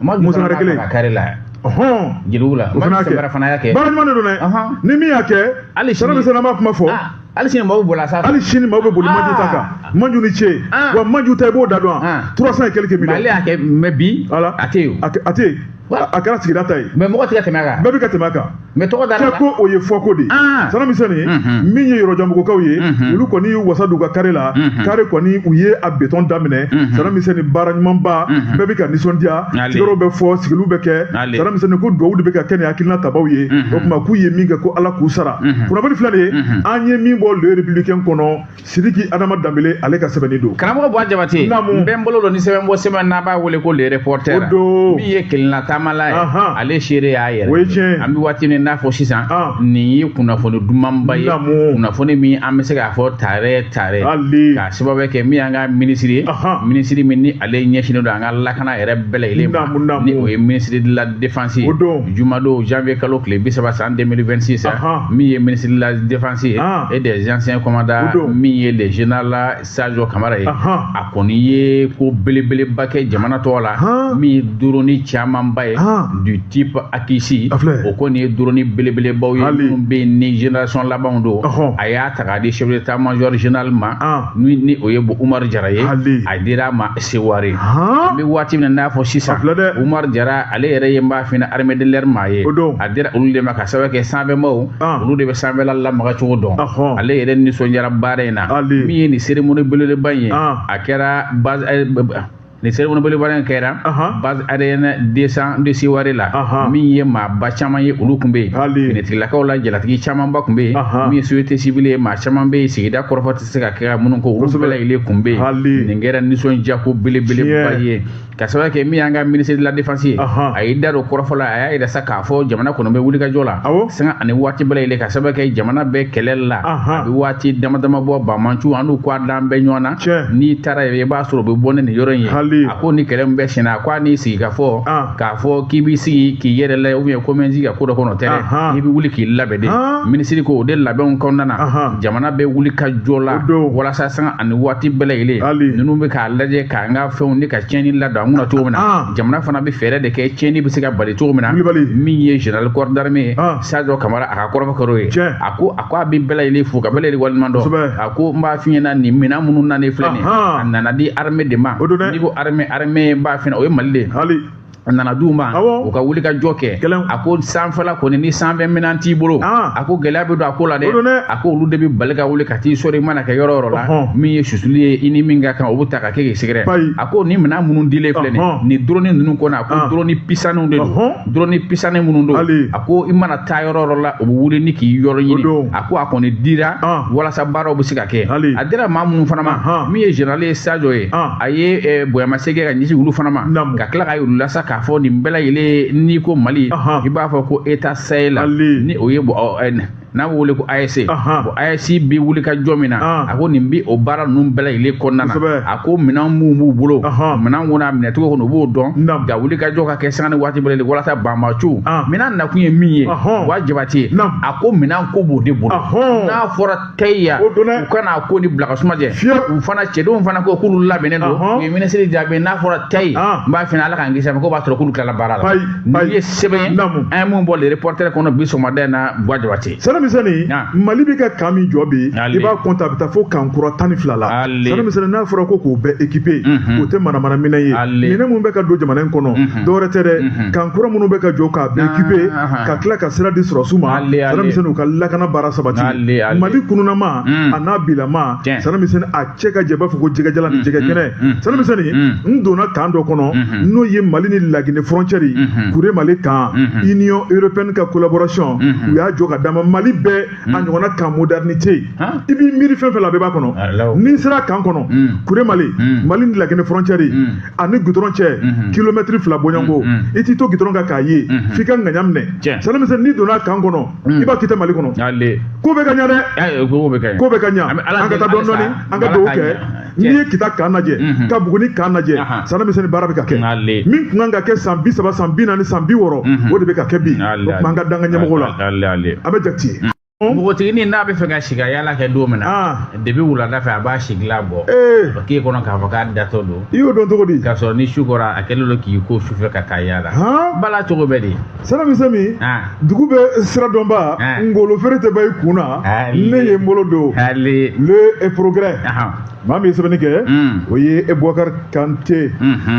Umu Sangare kelen. Carré la. Ɔhɔn. Jelibugu la. O fana y'a kɛ. Fana y'a kɛ. Baara ɲuman de don dɛ. Ni min y'a kɛ, Sanamisɛnni, an b'a kuma fɔ. Hali sini maaw bɛ boli a sanfɛ. Hali sini maaw bɛ boli Maju ta kan. Maju ni ce. Wa Maju ta, i b'o da dɔn, 300 et quelques millions. Ale y'a kɛ, mais bi. Voilà. A tɛ yen. A tɛ yen. A kɛra sigida ta ye. Mais mɔgɔ tɛ ka tɛmɛ a kan. Bɛɛ bɛ ka tɛmɛ a kan. Mais tɔgɔ da la. Kɛ ko o ye fɔko de ye. Sanamisɛnni, min ye yɔrɔjanbugukaw ye, olu kɔni y'u wasa don u ka carré la. Carré kɔni, u ye a béton daminɛ. Sanamisɛnni, baara ɲumanba, bɛɛ bɛ ka nisɔndiya. Tigɛrɛw bɛ fɔ, sigiliw bɛ kɛ. Sanamisɛnni ko duwawu de bɛ ka kɛ nin hakilina tabaw ye. O tuma k'u ye min kɛ, ko Ala k'u sara. Kunnafoni filɛ nin ye, an ye min bɔ Le Républicain kɔnɔ, Sidiki Adama Danbele, ale ka sɛbɛnni don. Karamɔgɔ Buwa Jabate, n bɛ n bolo don ni sɛbɛn bɔ sɛbɛn n'a b'a wele ko Le Reporter. O don. Min ye kelenna taamala ye, ale seere y'a yɛrɛ. O ye tiɲɛ. An bɛ waati min n'a fɔ sisan, nin ye kunnafoni dumanba ye, kunnafoni min an bɛ se k'a fɔ tare tare, k'a sababu kɛ min y'an ka minisiri ye, minisiri min ni ale ɲɛsinnen don an ka lakana yɛrɛ bɛɛ lajɛlen ma, ni o ye ministre de la défense ye. Jumadon, janvier kalo tile 30 san 2026, min ye ministre de la défense ye et des anciens combattants, min ye le général Sadio Kamara ye, a kɔni ye ko belebeleba kɛ jamana tɔgɔ la, min ye drone camanba ye du type Akisi. O kɔni ye drone belebelebaw ye minnu bɛ yen ni génération labanw don. A y'a ta k'a di chef d'état-major général ma, ni o ye Umaru Jara ye. A dira a ma Seware. An bɛ waati min na n'a fɔ sisan, Umaru Jara, ale yɛrɛ ye n b'a f'i ɲɛna, armée de l'air maa ye. A dira olu de ma ka sababu kɛ sanfɛmaaw, olu de bɛ sanfɛla lamaga cogo dɔn. Ale yɛrɛ nisɔndiyara baara in na. Min ye nin cérémonie belebeleba in ye, a kɛra base, nin cérémonie belebeleba in kɛra base aérienne 200 de Seware la. Min ye maaba caman ye, olu tun bɛ yen. Finitigilakaw la, jalatigi camanba tun bɛ yen. Min ye société civile ye, maa caman bɛ yen, sigida kɔrɔfɔ tɛ se ka kɛ minnu kɔ, olu bɛɛ lajɛlen tun bɛ yen. Nin kɛra nisɔndiyako belebeleba ye, ka sababu kɛ min y'an ka ministre de la défense ye. A y'i da don kɔrɔfɔ la, a y'a yira sa k'a fɔ jamana kɔnɔ bɛ wulikajɔ la sanga ani waati bɛɛ lajɛlen, ka sababu kɛ jamana bɛ kɛlɛ la. A bɛ waati dama dama bɔ, banbanciw an n'u ko a dan bɛ ɲɔgɔn na. N'i taara yen, i b'a sɔrɔ u bɛ bɔ ni nin yɔrɔ in ye. A ko ni kɛlɛ min bɛ sen na, a ko a n'i sigi ka fɔ k'a fɔ k'i b'i sigi k'i yɛrɛ lajɛ ou bien ko n bɛ n sigi ka ko dɔ kɔnɔ, tɛ dɛ, i bɛ wuli k'i labɛn de. Minisiri ko o de labɛnw kɔnɔna na, jamana bɛ wuli ka jɔ la walasa sanga ani waati bɛɛ lajɛlen, ninnu bɛ k'a lajɛ k'an ka fɛnw ni ka tiɲɛni ladon an kunna cogo min na, jamana fana bɛ fɛɛrɛ de kɛ tiɲɛni bɛ se ka bali cogo min na. Min ye général corps d'armée ye Sadio Kamara, a ka kɔrɔfɔ kɛr'o ye. A ko a bɛ bɛɛ lajɛlen fo ka bɛɛ lajɛlen waleɲuman dɔn. A ko n b'a f'i ɲɛna, nin minɛn minnu nalen filɛ nin ye, a nana di armée de ma. N'i ko armée, armée n b'a f'i ɲɛna, o ye Mali de ye. A nana d'u ma, u ka wuli ka jɔ kɛ. A ko sanfɛla kɔni, ni sanfɛ minɛn t'i bolo, a ko gɛlɛya bɛ don a ko la dɛ. A ko olu de bɛ bali ka wuli ka t'i sɔrɔ i mana kɛ yɔrɔ o yɔrɔ la, min ye susuli ye, i ni min ka kan, o bɛ ta ka kɛ k'i sɛgɛrɛ. A ko ni minɛn minnu dilen filɛ nin drone ninnu kɔnɔ, a ko drone pisaninw de don, drone pisanin minnu don. A ko i mana taa yɔrɔ o yɔrɔ la, o bɛ wuli ni k'i yɔrɔ ɲini. A ko a kɔni dira walasa baaraw bɛ se ka kɛ. A dira maa minnu fana ma, min ye général ye Sadio ye, a ye bonyamasegin ka ɲɛsin olu fana ma, ka tila ka y'olu lasa k'a fɔ nin bɛɛ lajɛlen, n'i ko Mali, i b'a fɔ ko État Sahel, ni o ye n'a bɛ wele ko AES. Bon, AES bɛ wuli ka jɔ min na, a ko nin bɛ o baara ninnu bɛɛ lajɛlen kɔnɔna na. A ko minɛn minnu b'u bolo, minɛn kɔnɔ a minɛcogo kɔnɔ, u b'o dɔn nka wuli ka jɔ ka kɛ sanga ni waati bɛɛ lajɛlen walasa banbaciw minɛn nakun ye min ye, wa Jabate, a ko minɛn ko b'o de bolo. N'a fɔra tɛyiya, u kana ko ni bila ka suma jɛ. U fana cɛdenw fana ko k'olu labɛnnen don. U ye minisiri jaabi, n'a fɔra tɛyi, n b'a f'i ɲɛna, Ala k'an kisi a ma, k'o b'a sɔrɔ k'olu tilala baara la. Nin ye sɛbɛn ye an ye mun bɔ Le Reporter kɔnɔ bi sɔgɔmada in na, Buwa Jabate. Misɛnni, Mali bɛ ka camp min jɔ bi, i b'a compter, a bɛ taa fo camp kura 12 la. Sana Misɛnni, n'a fɔra ko k'o bɛɛ équiper, o tɛ manamana minɛn ye. Minɛn minnu bɛ ka don jamana in kɔnɔ, dɔwɛrɛ tɛ dɛ, camp kura minnu bɛ ka jɔ k'a bɛɛ équiper, ka tila ka sira di sɔrɔsiw ma, Sana Misɛnni, u ka lakana baara sabati. Mali kununama a n'a bilama, Sana Misɛnni, a cɛ ka jɛ, b'a fɔ ko jɛgɛjalan ni jɛgɛ kɛnɛ. Sana Misɛnni, n donna camp dɔ kɔnɔ, n'o ye Mali ni Laginɛ frontière ye, Kuremale camp. Union européenne ka collaboration, u y'a jɔ ka d'a ma. Mali bɛɛ a ɲɔgɔnna camp moderne tɛ yen. I b'i miiri fɛn fɛn la, a bɛɛ b'a kɔnɔ. N'i sera camp kɔnɔ Kuremale, Mali ni Laginɛ frontière ye, ani goudron cɛ kilomɛtiri 2 bɔɲɔgɔnko, i t'i to goudron kan k'a ye f'i ka ŋaɲa minɛ. Sana Misɛnni, n'i donna camp kɔnɔ, i b'a k'i tɛ Mali kɔnɔ. Ko bɛ ka ɲa dɛ, ko bɛ ka ɲa. An ka taa dɔɔni dɔɔni, an ka dugawu kɛ. N'i ye Kita camp lajɛ, ka Buguni camp lajɛ, Sana Misɛnni, baara bɛ ka kɛ. Min tun kan ka kɛ san 30, san 40, san 60, o de bɛ ka kɛ bi. O tuma, an ka dan ka ɲɛmɔgɔw la, an bɛ jate. Npogotiginin n'a bɛ fɛ ka sigi ka yaala kɛ don min na, depuis wulada fɛ a b'a sigilan bɔ k'e kɔnɔ k'a fɔ k'a datɔ don. I y'o dɔn cogo di? K'a sɔrɔ ni su kɔra, a kɛlen don k'i ko sufɛ ka taa yaala. Bala cogo bɛ di? Sana Misɛnni, dugu bɛ sira dɔnba, ngolo feere tɛ ban i kun na. Ne ye n bolo don le progrès. Maa min ye sɛbɛnni kɛ, o ye Boubacar Kante.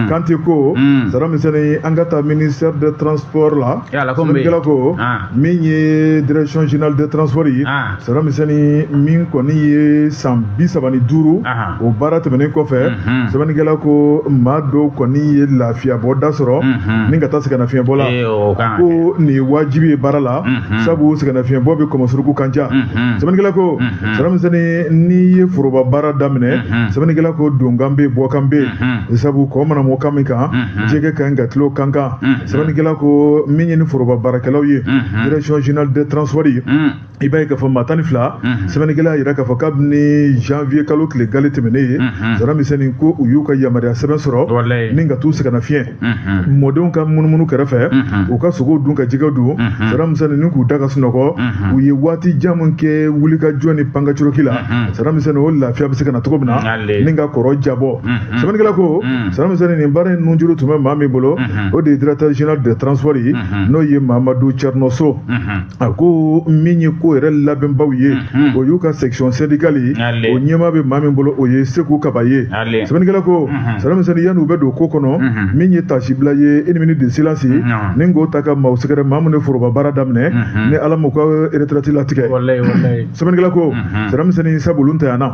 Kante ko, Sana Misɛnni, an ka taa ministère des transports la. Sɛbɛnnikɛla ko, min ye direction générale des transports ye, Sana Misɛnni, min kɔni ye san 35, o baara tɛmɛnen kɔfɛ, sɛbɛnnikɛla ko maa dɔw kɔni ye lafiyabɔ da sɔrɔ ni ka taa sɛgɛnnafiɲɛbɔ la. Ko nin ye wajibi ye baara la, sabu sɛgɛnnafiɲɛbɔ bɛ kɔmɔsuruku kan ja. Sɛbɛnnikɛla ko, Sana Misɛnni, n'i ye foroba baara daminɛ, sɛbɛnnikɛla ko donkan bɛ yen, bɔkan bɛ yen, sabu kɔ mana mɔ kan min kan, jɛgɛ ka ɲi ka tilo kan kan. Sɛbɛnnikɛla ko min ye ni foroba baarakɛlaw ye, direction générale des transports ye, i b'a ye k'a fɔ maa 12, sɛbɛnnikɛla y'a jira k'a fɔ kabini janvier kalo tile gale tɛmɛnen ye, Sana Misɛnni, ko u y'u ka yamaruya sɛbɛn sɔrɔ ni ka t'u sɛgɛnnafiɲɛ mɔdenw ka munumunu kɛrɛfɛ, u ka sogow dun, ka jɛgɛw dun, Sana Misɛnni, ni k'u da ka sunɔgɔ. U ye waati jan min kɛ wulikajɔ ni pankacuruki la, Sana Misɛnni, o lafiya bɛ se ka na cogo min na ni ka kɔrɔ jabɔ. Sɛbɛnnikɛla ko, Sana Misɛnni, nin baara in nunjuru tun bɛ maa min bolo, o de ye directeur général des transports ye, n'o ye Mamadu Thierno Sow. A ko min ye ko yɛrɛ labɛnbaw ye, o y'u ka section syndicale ye, o ɲɛmaa bɛ maa min bolo, o ye Seku Kaba ye. Sɛbɛnnikɛla ko, Sana Misɛnni, yanni u bɛ don ko kɔnɔ, min ye tasibila ye, une minute de silence, ni k'o ta ka maaw sɛgɛrɛ, maa minnu ye foroba baara daminɛ ni Ala m'u ka retraite latigɛ. Sɛbɛnnikɛla ko, Sana Misɛnni, sabu olu ntanyana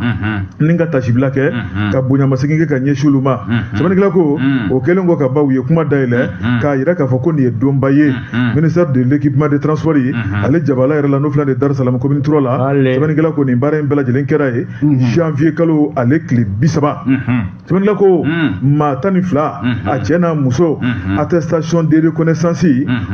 ni ka tasibila kɛ ka bonyamasegin kɛ ka ɲɛsin olu ma. Sɛbɛnnikɛla ko o kɛlen kɔ ka ban, u ye kuma dayɛlɛ k'a yira k'a fɔ ko nin ye donba ye. Ministère de l'équipement de transport ye, ale jabala yɛrɛ la, n'o filɛ de Dar Salam commune 3 la, sɛbɛnnikɛla ko nin baara in bɛɛ lajɛlen kɛra ye janvier kalo ale tile 30. Sɛbɛnnikɛla ko maa 12, a cɛ n'a muso, attestation de reconnaissance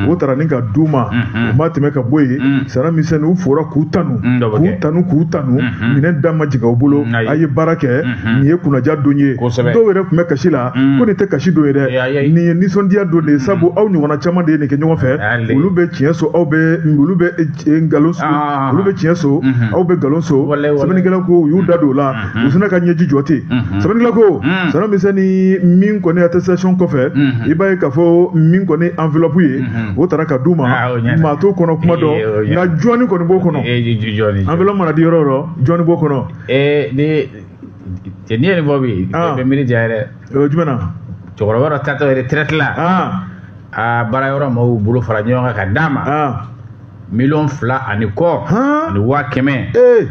o taara ni ka d'u ma. O ma tɛmɛ ka bɔ yen, Sana Misɛnni, u fora k'u tanu, k'u tanu, k'u tanu. Minɛn da ma jigin u bolo. A ye baara kɛ, nin ye kunnaja don ye. Dɔw yɛrɛ tun bɛ kasi la ko nin tɛ kasi don ye dɛ, nin ye nisɔndiya don de ye, sabu aw ɲɔgɔnna caman de ye nin kɛ ɲɔgɔn fɛ. Olu bɛ tiɲɛ so, aw bɛ olu bɛ nkalon so, olu bɛ tiɲɛ so, aw bɛ nkalon so. Sɛbɛnnikɛla ko u y'u da don o la, u sina ka ɲɛji jɔ ten. Sɛbɛnnikɛla ko, Sana Misɛnni, min kɔni attestation kɔfɛ, i b'a ye k'a fɔ min kɔni enveloppe ye, o taara ka d'u ma. Maa t'o kɔnɔ kuma dɔn, nka jɔnni kɔni b'o kɔnɔ. Enveloppe mana di yɔrɔ o yɔrɔ, jɔnni b'o kɔnɔ. Ni cɛ, n'i ye nin fɔ bi, bɛ miiri diya yɛrɛ. O jumɛn na? Cɛkɔrɔba dɔ taatɔ retraite la, a baara yɔrɔ maaw bolo fara ɲɔgɔn kan ka d'a ma 2.5 miliyɔn ani 100 000.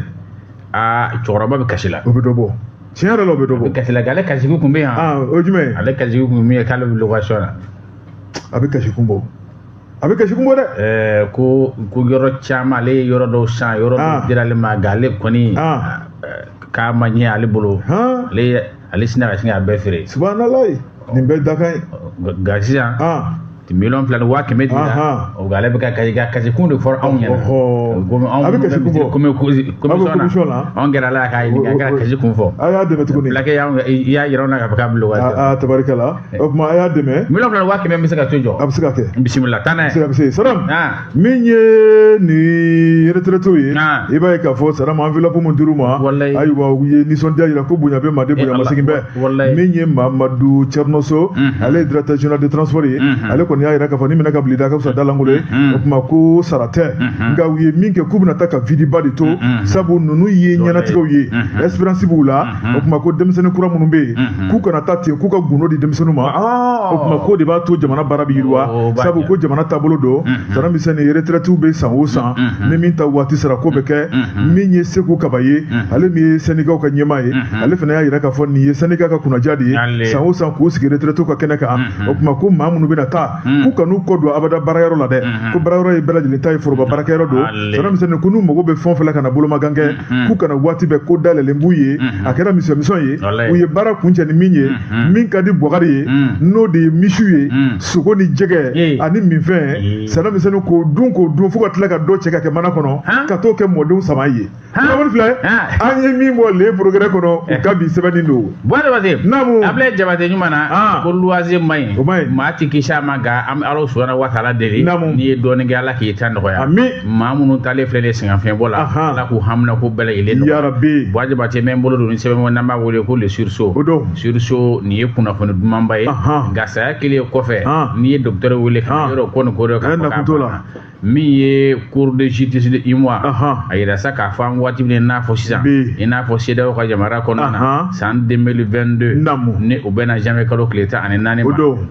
Aa, cɛkɔrɔba bɛ kasi la. O bɛ dɔ bɔ, tiɲɛ yɛrɛ la, o bɛ dɔ bɔ. Kasi la, ale kasiko kun bɛ yan. O jumɛn? Ale kasiko kun min ye k'ale bɛ location na. A bɛ kasi kun bɔ, a bɛ kasi kun bɔ dɛ. Ko yɔrɔ caman, ale ye yɔrɔ dɔw san, yɔrɔ dɔw dira ale ma, nka ale kɔni k'a ma ɲɛ ale bolo. Ale sinna ka sin k'a bɛɛ feere. Subahanallahi, nin bɛɛ dakan ye. Nka sisan 2.2 miliyɔn 100 000 dira o, ale bɛ ka kasi, ka kasi kun de fɔra anw ɲɛna. Komi anw a bɛ kasi kun bɔ, commission na, anw gɛrɛ la k'a ɲininka ka kasi kun fɔ. A y'a dɛmɛ tuguni. Fulakɛ y'anw, i y'a yira anw na k'a fɔ k'a bɛ location. Aa, tabarikala, o tuma a y'a dɛmɛ. 2.2 miliyɔn bɛ se ka to jɔ. A bɛ se ka kɛ. Bisimila, taa n'a ye. A bɛ se. Saram, min ye nin retraite ye, i b'a ye k'a fɔ, Saram, enveloppe mun dir'u ma, ayiwa, u ye nisɔndiya yira ko bonya bɛ maaden, bonya masegin bɛɛ. Min ye Mamadu Thierno Sow, ale ye directeur général de transport ye, ale kɔni kɔni y'a yira k'a fɔ ni minɛ ka bila i da ka fisa dalankolon ye. O tuma ko sara tɛ, nka u ye min kɛ k'u bɛna taa ka vide ba de to, sabu ninnu ye ɲɛnatigɛw ye, expérience b'u la. O tuma ko denmisɛnnin kura minnu bɛ yen, k'u kana taa ten, k'u ka gundo di denmisɛnninw ma. O tuma k'o de b'a to jamana baara bɛ yiriwa, sabu ko jamana taabolo don. Sana Misɛnni, retraite bɛ san o san, ni min ta waati sera, k'o bɛ kɛ. Min ye Seku Kaba ye, ale min ye syndicat ka ɲɛmaa ye, ale fana y'a yira k'a fɔ nin ye syndicat ka kunnaja de ye, san o san k'u sigi retraite ka kɛnɛ kan. O tuma ko maa minnu bɛna taa, k'u kan'u kɔ don abada baarayɔrɔ la dɛ, ko baarayɔrɔ ye bɛɛ lajɛlen ta ye, foroba baarakɛyɔrɔ don. Sana Misɛnni, ko n'u mago bɛ fɛn o fɛn la ka na bolomagan kɛ, k'u kana, waati bɛɛ ko dayɛlɛlen b'u ye, a kɛra misɛnmisɛn ye. U ye baara kuncɛ ni min ye, min ka di Bɔkari ye, n'o de ye misiw ye, sogo ni jɛgɛ ani minfɛn. Sana Misɛnni, k'o dun k'o dun fo ka tila ka dɔ cɛ ka kɛ mana kɔnɔ ka t'o kɛ mɔdenw sama ye. Kunnafoni filɛ, an ye min bɔ Le Progrès kɔnɔ, u ka bi sɛbɛnni don. Buwa Jabate. Naamu. Ablaye Jabate, ɲuman na ko luwanze man ɲi. O man ɲi. Maa ti kisi a ma, nka an bɛ Ala subahana wa taala deli. Naamu. N'i ye dɔɔnin kɛ, Ala k'i ta nɔgɔya. Ami. Maa minnu taalen filɛ nin ye sɛgɛnfiɲɛbɔ la, Ala k'u hamina ko bɛɛ lajɛlen nɔgɔya. Yarabi. Buwa Jabate, n bɛ n bolo don ni sɛbɛn n'an b'a wele ko Le Sursaut. O don. Sursaut nin ye kunnafoni dumanba ye. Nka saya kɛlen kɔfɛ, n'i ye docteur wele ka yɔrɔ ko nin ko dɔ ka fɔ k'a banna. Min ye cour de justice de UEMOA, a yira sa k'a fɔ an waati min n'a fɔ sisan, i n'a fɔ CEDEAO ka jamana kɔnɔna na, san 2022, ni o bɛnna janvier kalo tile 14 ma,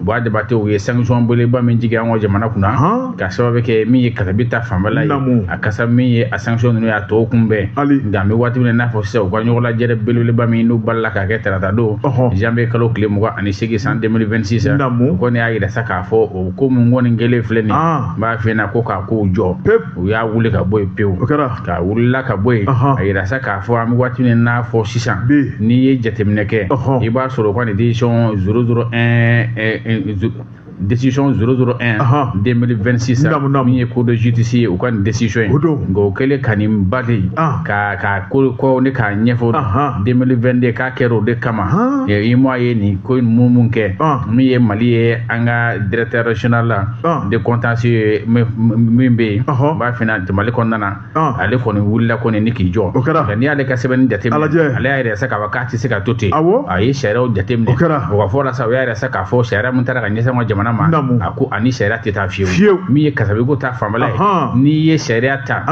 Buwa Jabate, u ye sanction belebeleba min jigin an ka jamana kunna, ka sababu kɛ min ye kasabi ta fanfɛla ye, a kasa min ye a sanction ninnu y'a tɔw kunbɛn. Nka an bɛ waati min n'a fɔ sisan, u ka ɲɔgɔn lajɛrɛ belebeleba min n'u balila k'a kɛ tarata don, janvier kalo tile 28 san 2026, u kɔni y'a yira sa k'a fɔ o ko min kɔni kɛlen filɛ nin ye, n b'a f'i ɲɛna ko k'a kow jɔ, u y'a wuli ka bɔ yen pewu. K'a wulila ka bɔ yen, a yira sa k'a fɔ an bɛ waati min n'a fɔ sisan, n'i ye jateminɛ kɛ, i b'a sɔrɔ u ka nin décision 001, décision 001 2026, min ye cour de justice ye, u ka nin décision ye. Nka o kɛlen ka nin ba de ka ko ne k'a ɲɛfɔ 2022 k'a kɛra o de kama, UEMOA ye nin ko mun kɛ. Min ye Mali ye, an ka directeur régional la de contentieux min bɛ yen, n b'a f'i ɲɛna, Mali kɔnɔna na, ale kɔni wulila kɔni ni k'i jɔ. Nka n'i y'ale ka sɛbɛnni jateminɛ, ale y'a yɛrɛ sa k'a fɔ k'a tɛ se ka to ten. A ye sariyaw jateminɛ, o ka fɔ la sa, o y'a yɛrɛ sa k'a fɔ sariya min taara ka ɲɛsin an ka jamana ma, a ko ani sariya tɛ taa fiyewu. Min ye kasabiko ta fanfɛla ye, n'i ye sariya ta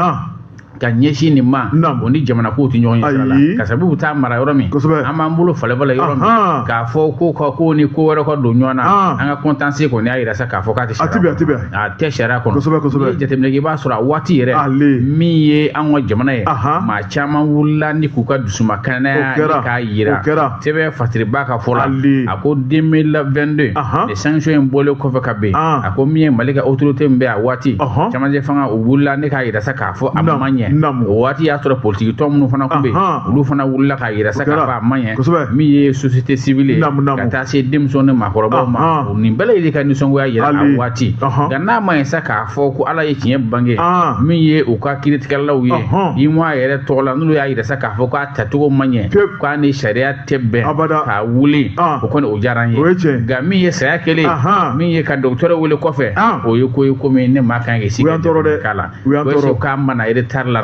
ka ɲɛsin nin ma, o ni jamana kow tɛ ɲɔgɔn ye sira la. Kasabi bɛ taa mara yɔrɔ min, an b'an bolo falen falen yɔrɔ min, k'a fɔ ko ka ko ni ko wɛrɛ ka don ɲɔgɔn na, an ka contentieux kɔni y'a yira sa k'a fɔ k'a tɛ sariya kɔnɔ, a tɛ sariya kɔnɔ. N'i ye jateminɛ kɛ, i b'a sɔrɔ a waati yɛrɛ, min ye an ka jamana ye, maa caman wulila ni k'u ka dusumakanaya k'a yira. Sɛbɛn Fasiriba ka fɔ la, a ko 2022 ni sanction in bɔlen kɔfɛ ka ben, a ko min ye Mali ka autorité min bɛ a waati camancɛ fanga, o wulila ne k'a yira sa k'a fɔ a ma ɲɛ. O waati y'a sɔrɔ politiki tɔn minnu fana tun bɛ yen, olu fana wulila k'a yira sa k'a fɔ a ma ɲɛ. Min ye société civile ye, ka taa se denmisɛnw ni maakɔrɔbaw ma, nin bɛɛ lajɛlen ka nisɔngoya yira a waati. Nka n'a ma ɲɛ sa k'a fɔ ko Ala ye tiɲɛ bange, min ye u ka kiiritigɛlaw ye UEMOA yɛrɛ tɔgɔ la, n'olu y'a yira sa k'a fɔ k'a tacogo ma ɲɛ, k'a ni sariya tɛ bɛn, k'a wuli, o kɔni o diyara n ye. Nka min ye saya kɛlen, min ye ka docteur wele kɔfɛ, o ye ko ye ko min ne maa kan k'i sigi k'a la, o k'a mana retard la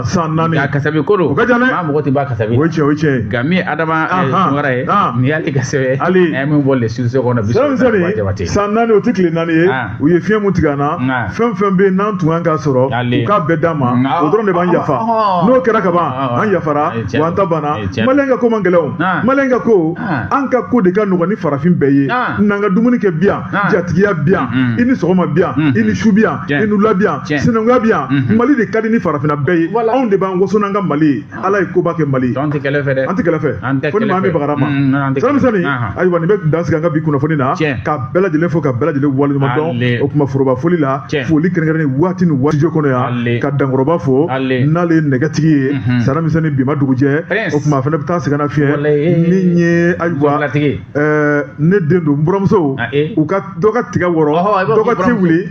san 4. Nka kasabi ko don, maa mɔgɔ tɛ ban kasabi. O ye tiɲɛ, o ye tiɲɛ. Nka min ye Adama Tunkara ye, nin y'ale ka sɛbɛn, an ye min bɔ Le Sursaut kɔnɔ bi. San 4, o tɛ tile 4 ye. U ye fiɲɛ mun tigɛ an na, fɛn fɛn bɛ yen n'an tun kan k'a sɔrɔ, u k'a bɛɛ d'an ma, o dɔrɔn de b'an yafa. N'o kɛra ka ban, an yafara wa, an ta banna. Maliyɛn ka ko man gɛlɛn o, maliyɛn ka ko, an ka ko de ka nɔgɔn ni farafin bɛɛ ye. N'an ka dumuni kɛ bi yan, jatigiya bi yan, i ni sɔgɔma bi yan, i ni su bi yan, i ni wula bi yan, sinankunya bi yan, Mali de ka di ni farafinna bɛɛ ye. Anw de b'an waso n'an ka Mali ye. Ala ye koba kɛ Mali ye. An tɛ kɛlɛ fɛ dɛ. An tɛ kɛlɛ fɛ, fo ni maa min bagara ma. Sana Misɛnni, ayiwa, nin bɛ dan sigi an ka bi kunnafoni na, ka bɛɛ lajɛlen fo, ka bɛɛ lajɛlen waleɲuman dɔn. O tuma foroba foli la, foli kɛrɛnkɛrɛnnen waati ni waati kɔnɔ yan, ka Dankɔrɔba fo, n'ale ye nɛgɛtigi ye. Sana Misɛnni, bi ma dugujɛ, o tuma a fana bɛ taa sɛgɛn na fiɲɛ. Min ye, ayiwa, ne den don, n buramuso, u ka dɔ ka tiga wɔrɔ, dɔ ka te wuli.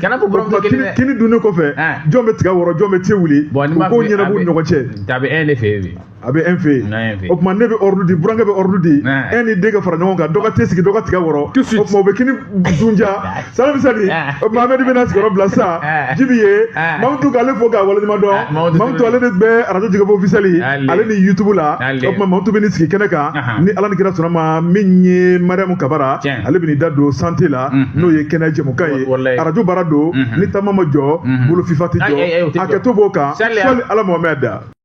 Kini dunnen kɔfɛ, jɔn bɛ tiga wɔrɔ, jɔn bɛ te wuli, u k'o ɲɛnabɔ u ni ɲɔgɔn cɛ. A bɛ e ne fɛ yen bi. A bɛ 1 fɛ yen. O tuma ne bɛ ordre di, burankɛ bɛ ordre di, e ni den ka fara ɲɔgɔn kan, dɔ ka te sigi, dɔ ka tiga wɔrɔ. O tuma u bɛ kini dun ja. Sanamisɛnni, o tuma Amedi bɛna sigiyɔrɔ bila sisan. Jibi ye Mamutu k'ale fo k'a waleɲuman dɔn. Mamutu ale de bɛ arajo Jigabo officiel ale ni YouTube la. O tuma Mamutu bɛ n'i sigi kɛnɛ kan ni Ala ni kira sɔnna ma. Min ye Mariamu Kabara, ale bɛ n'i da don santé la, n'o ye kɛnɛya jɛmukan ye. Arajo baara don ni taama ma jɔ, bolo fifa tɛ jɔ. Hakɛto b'o kan. Sɔli Ala Mohamɛd.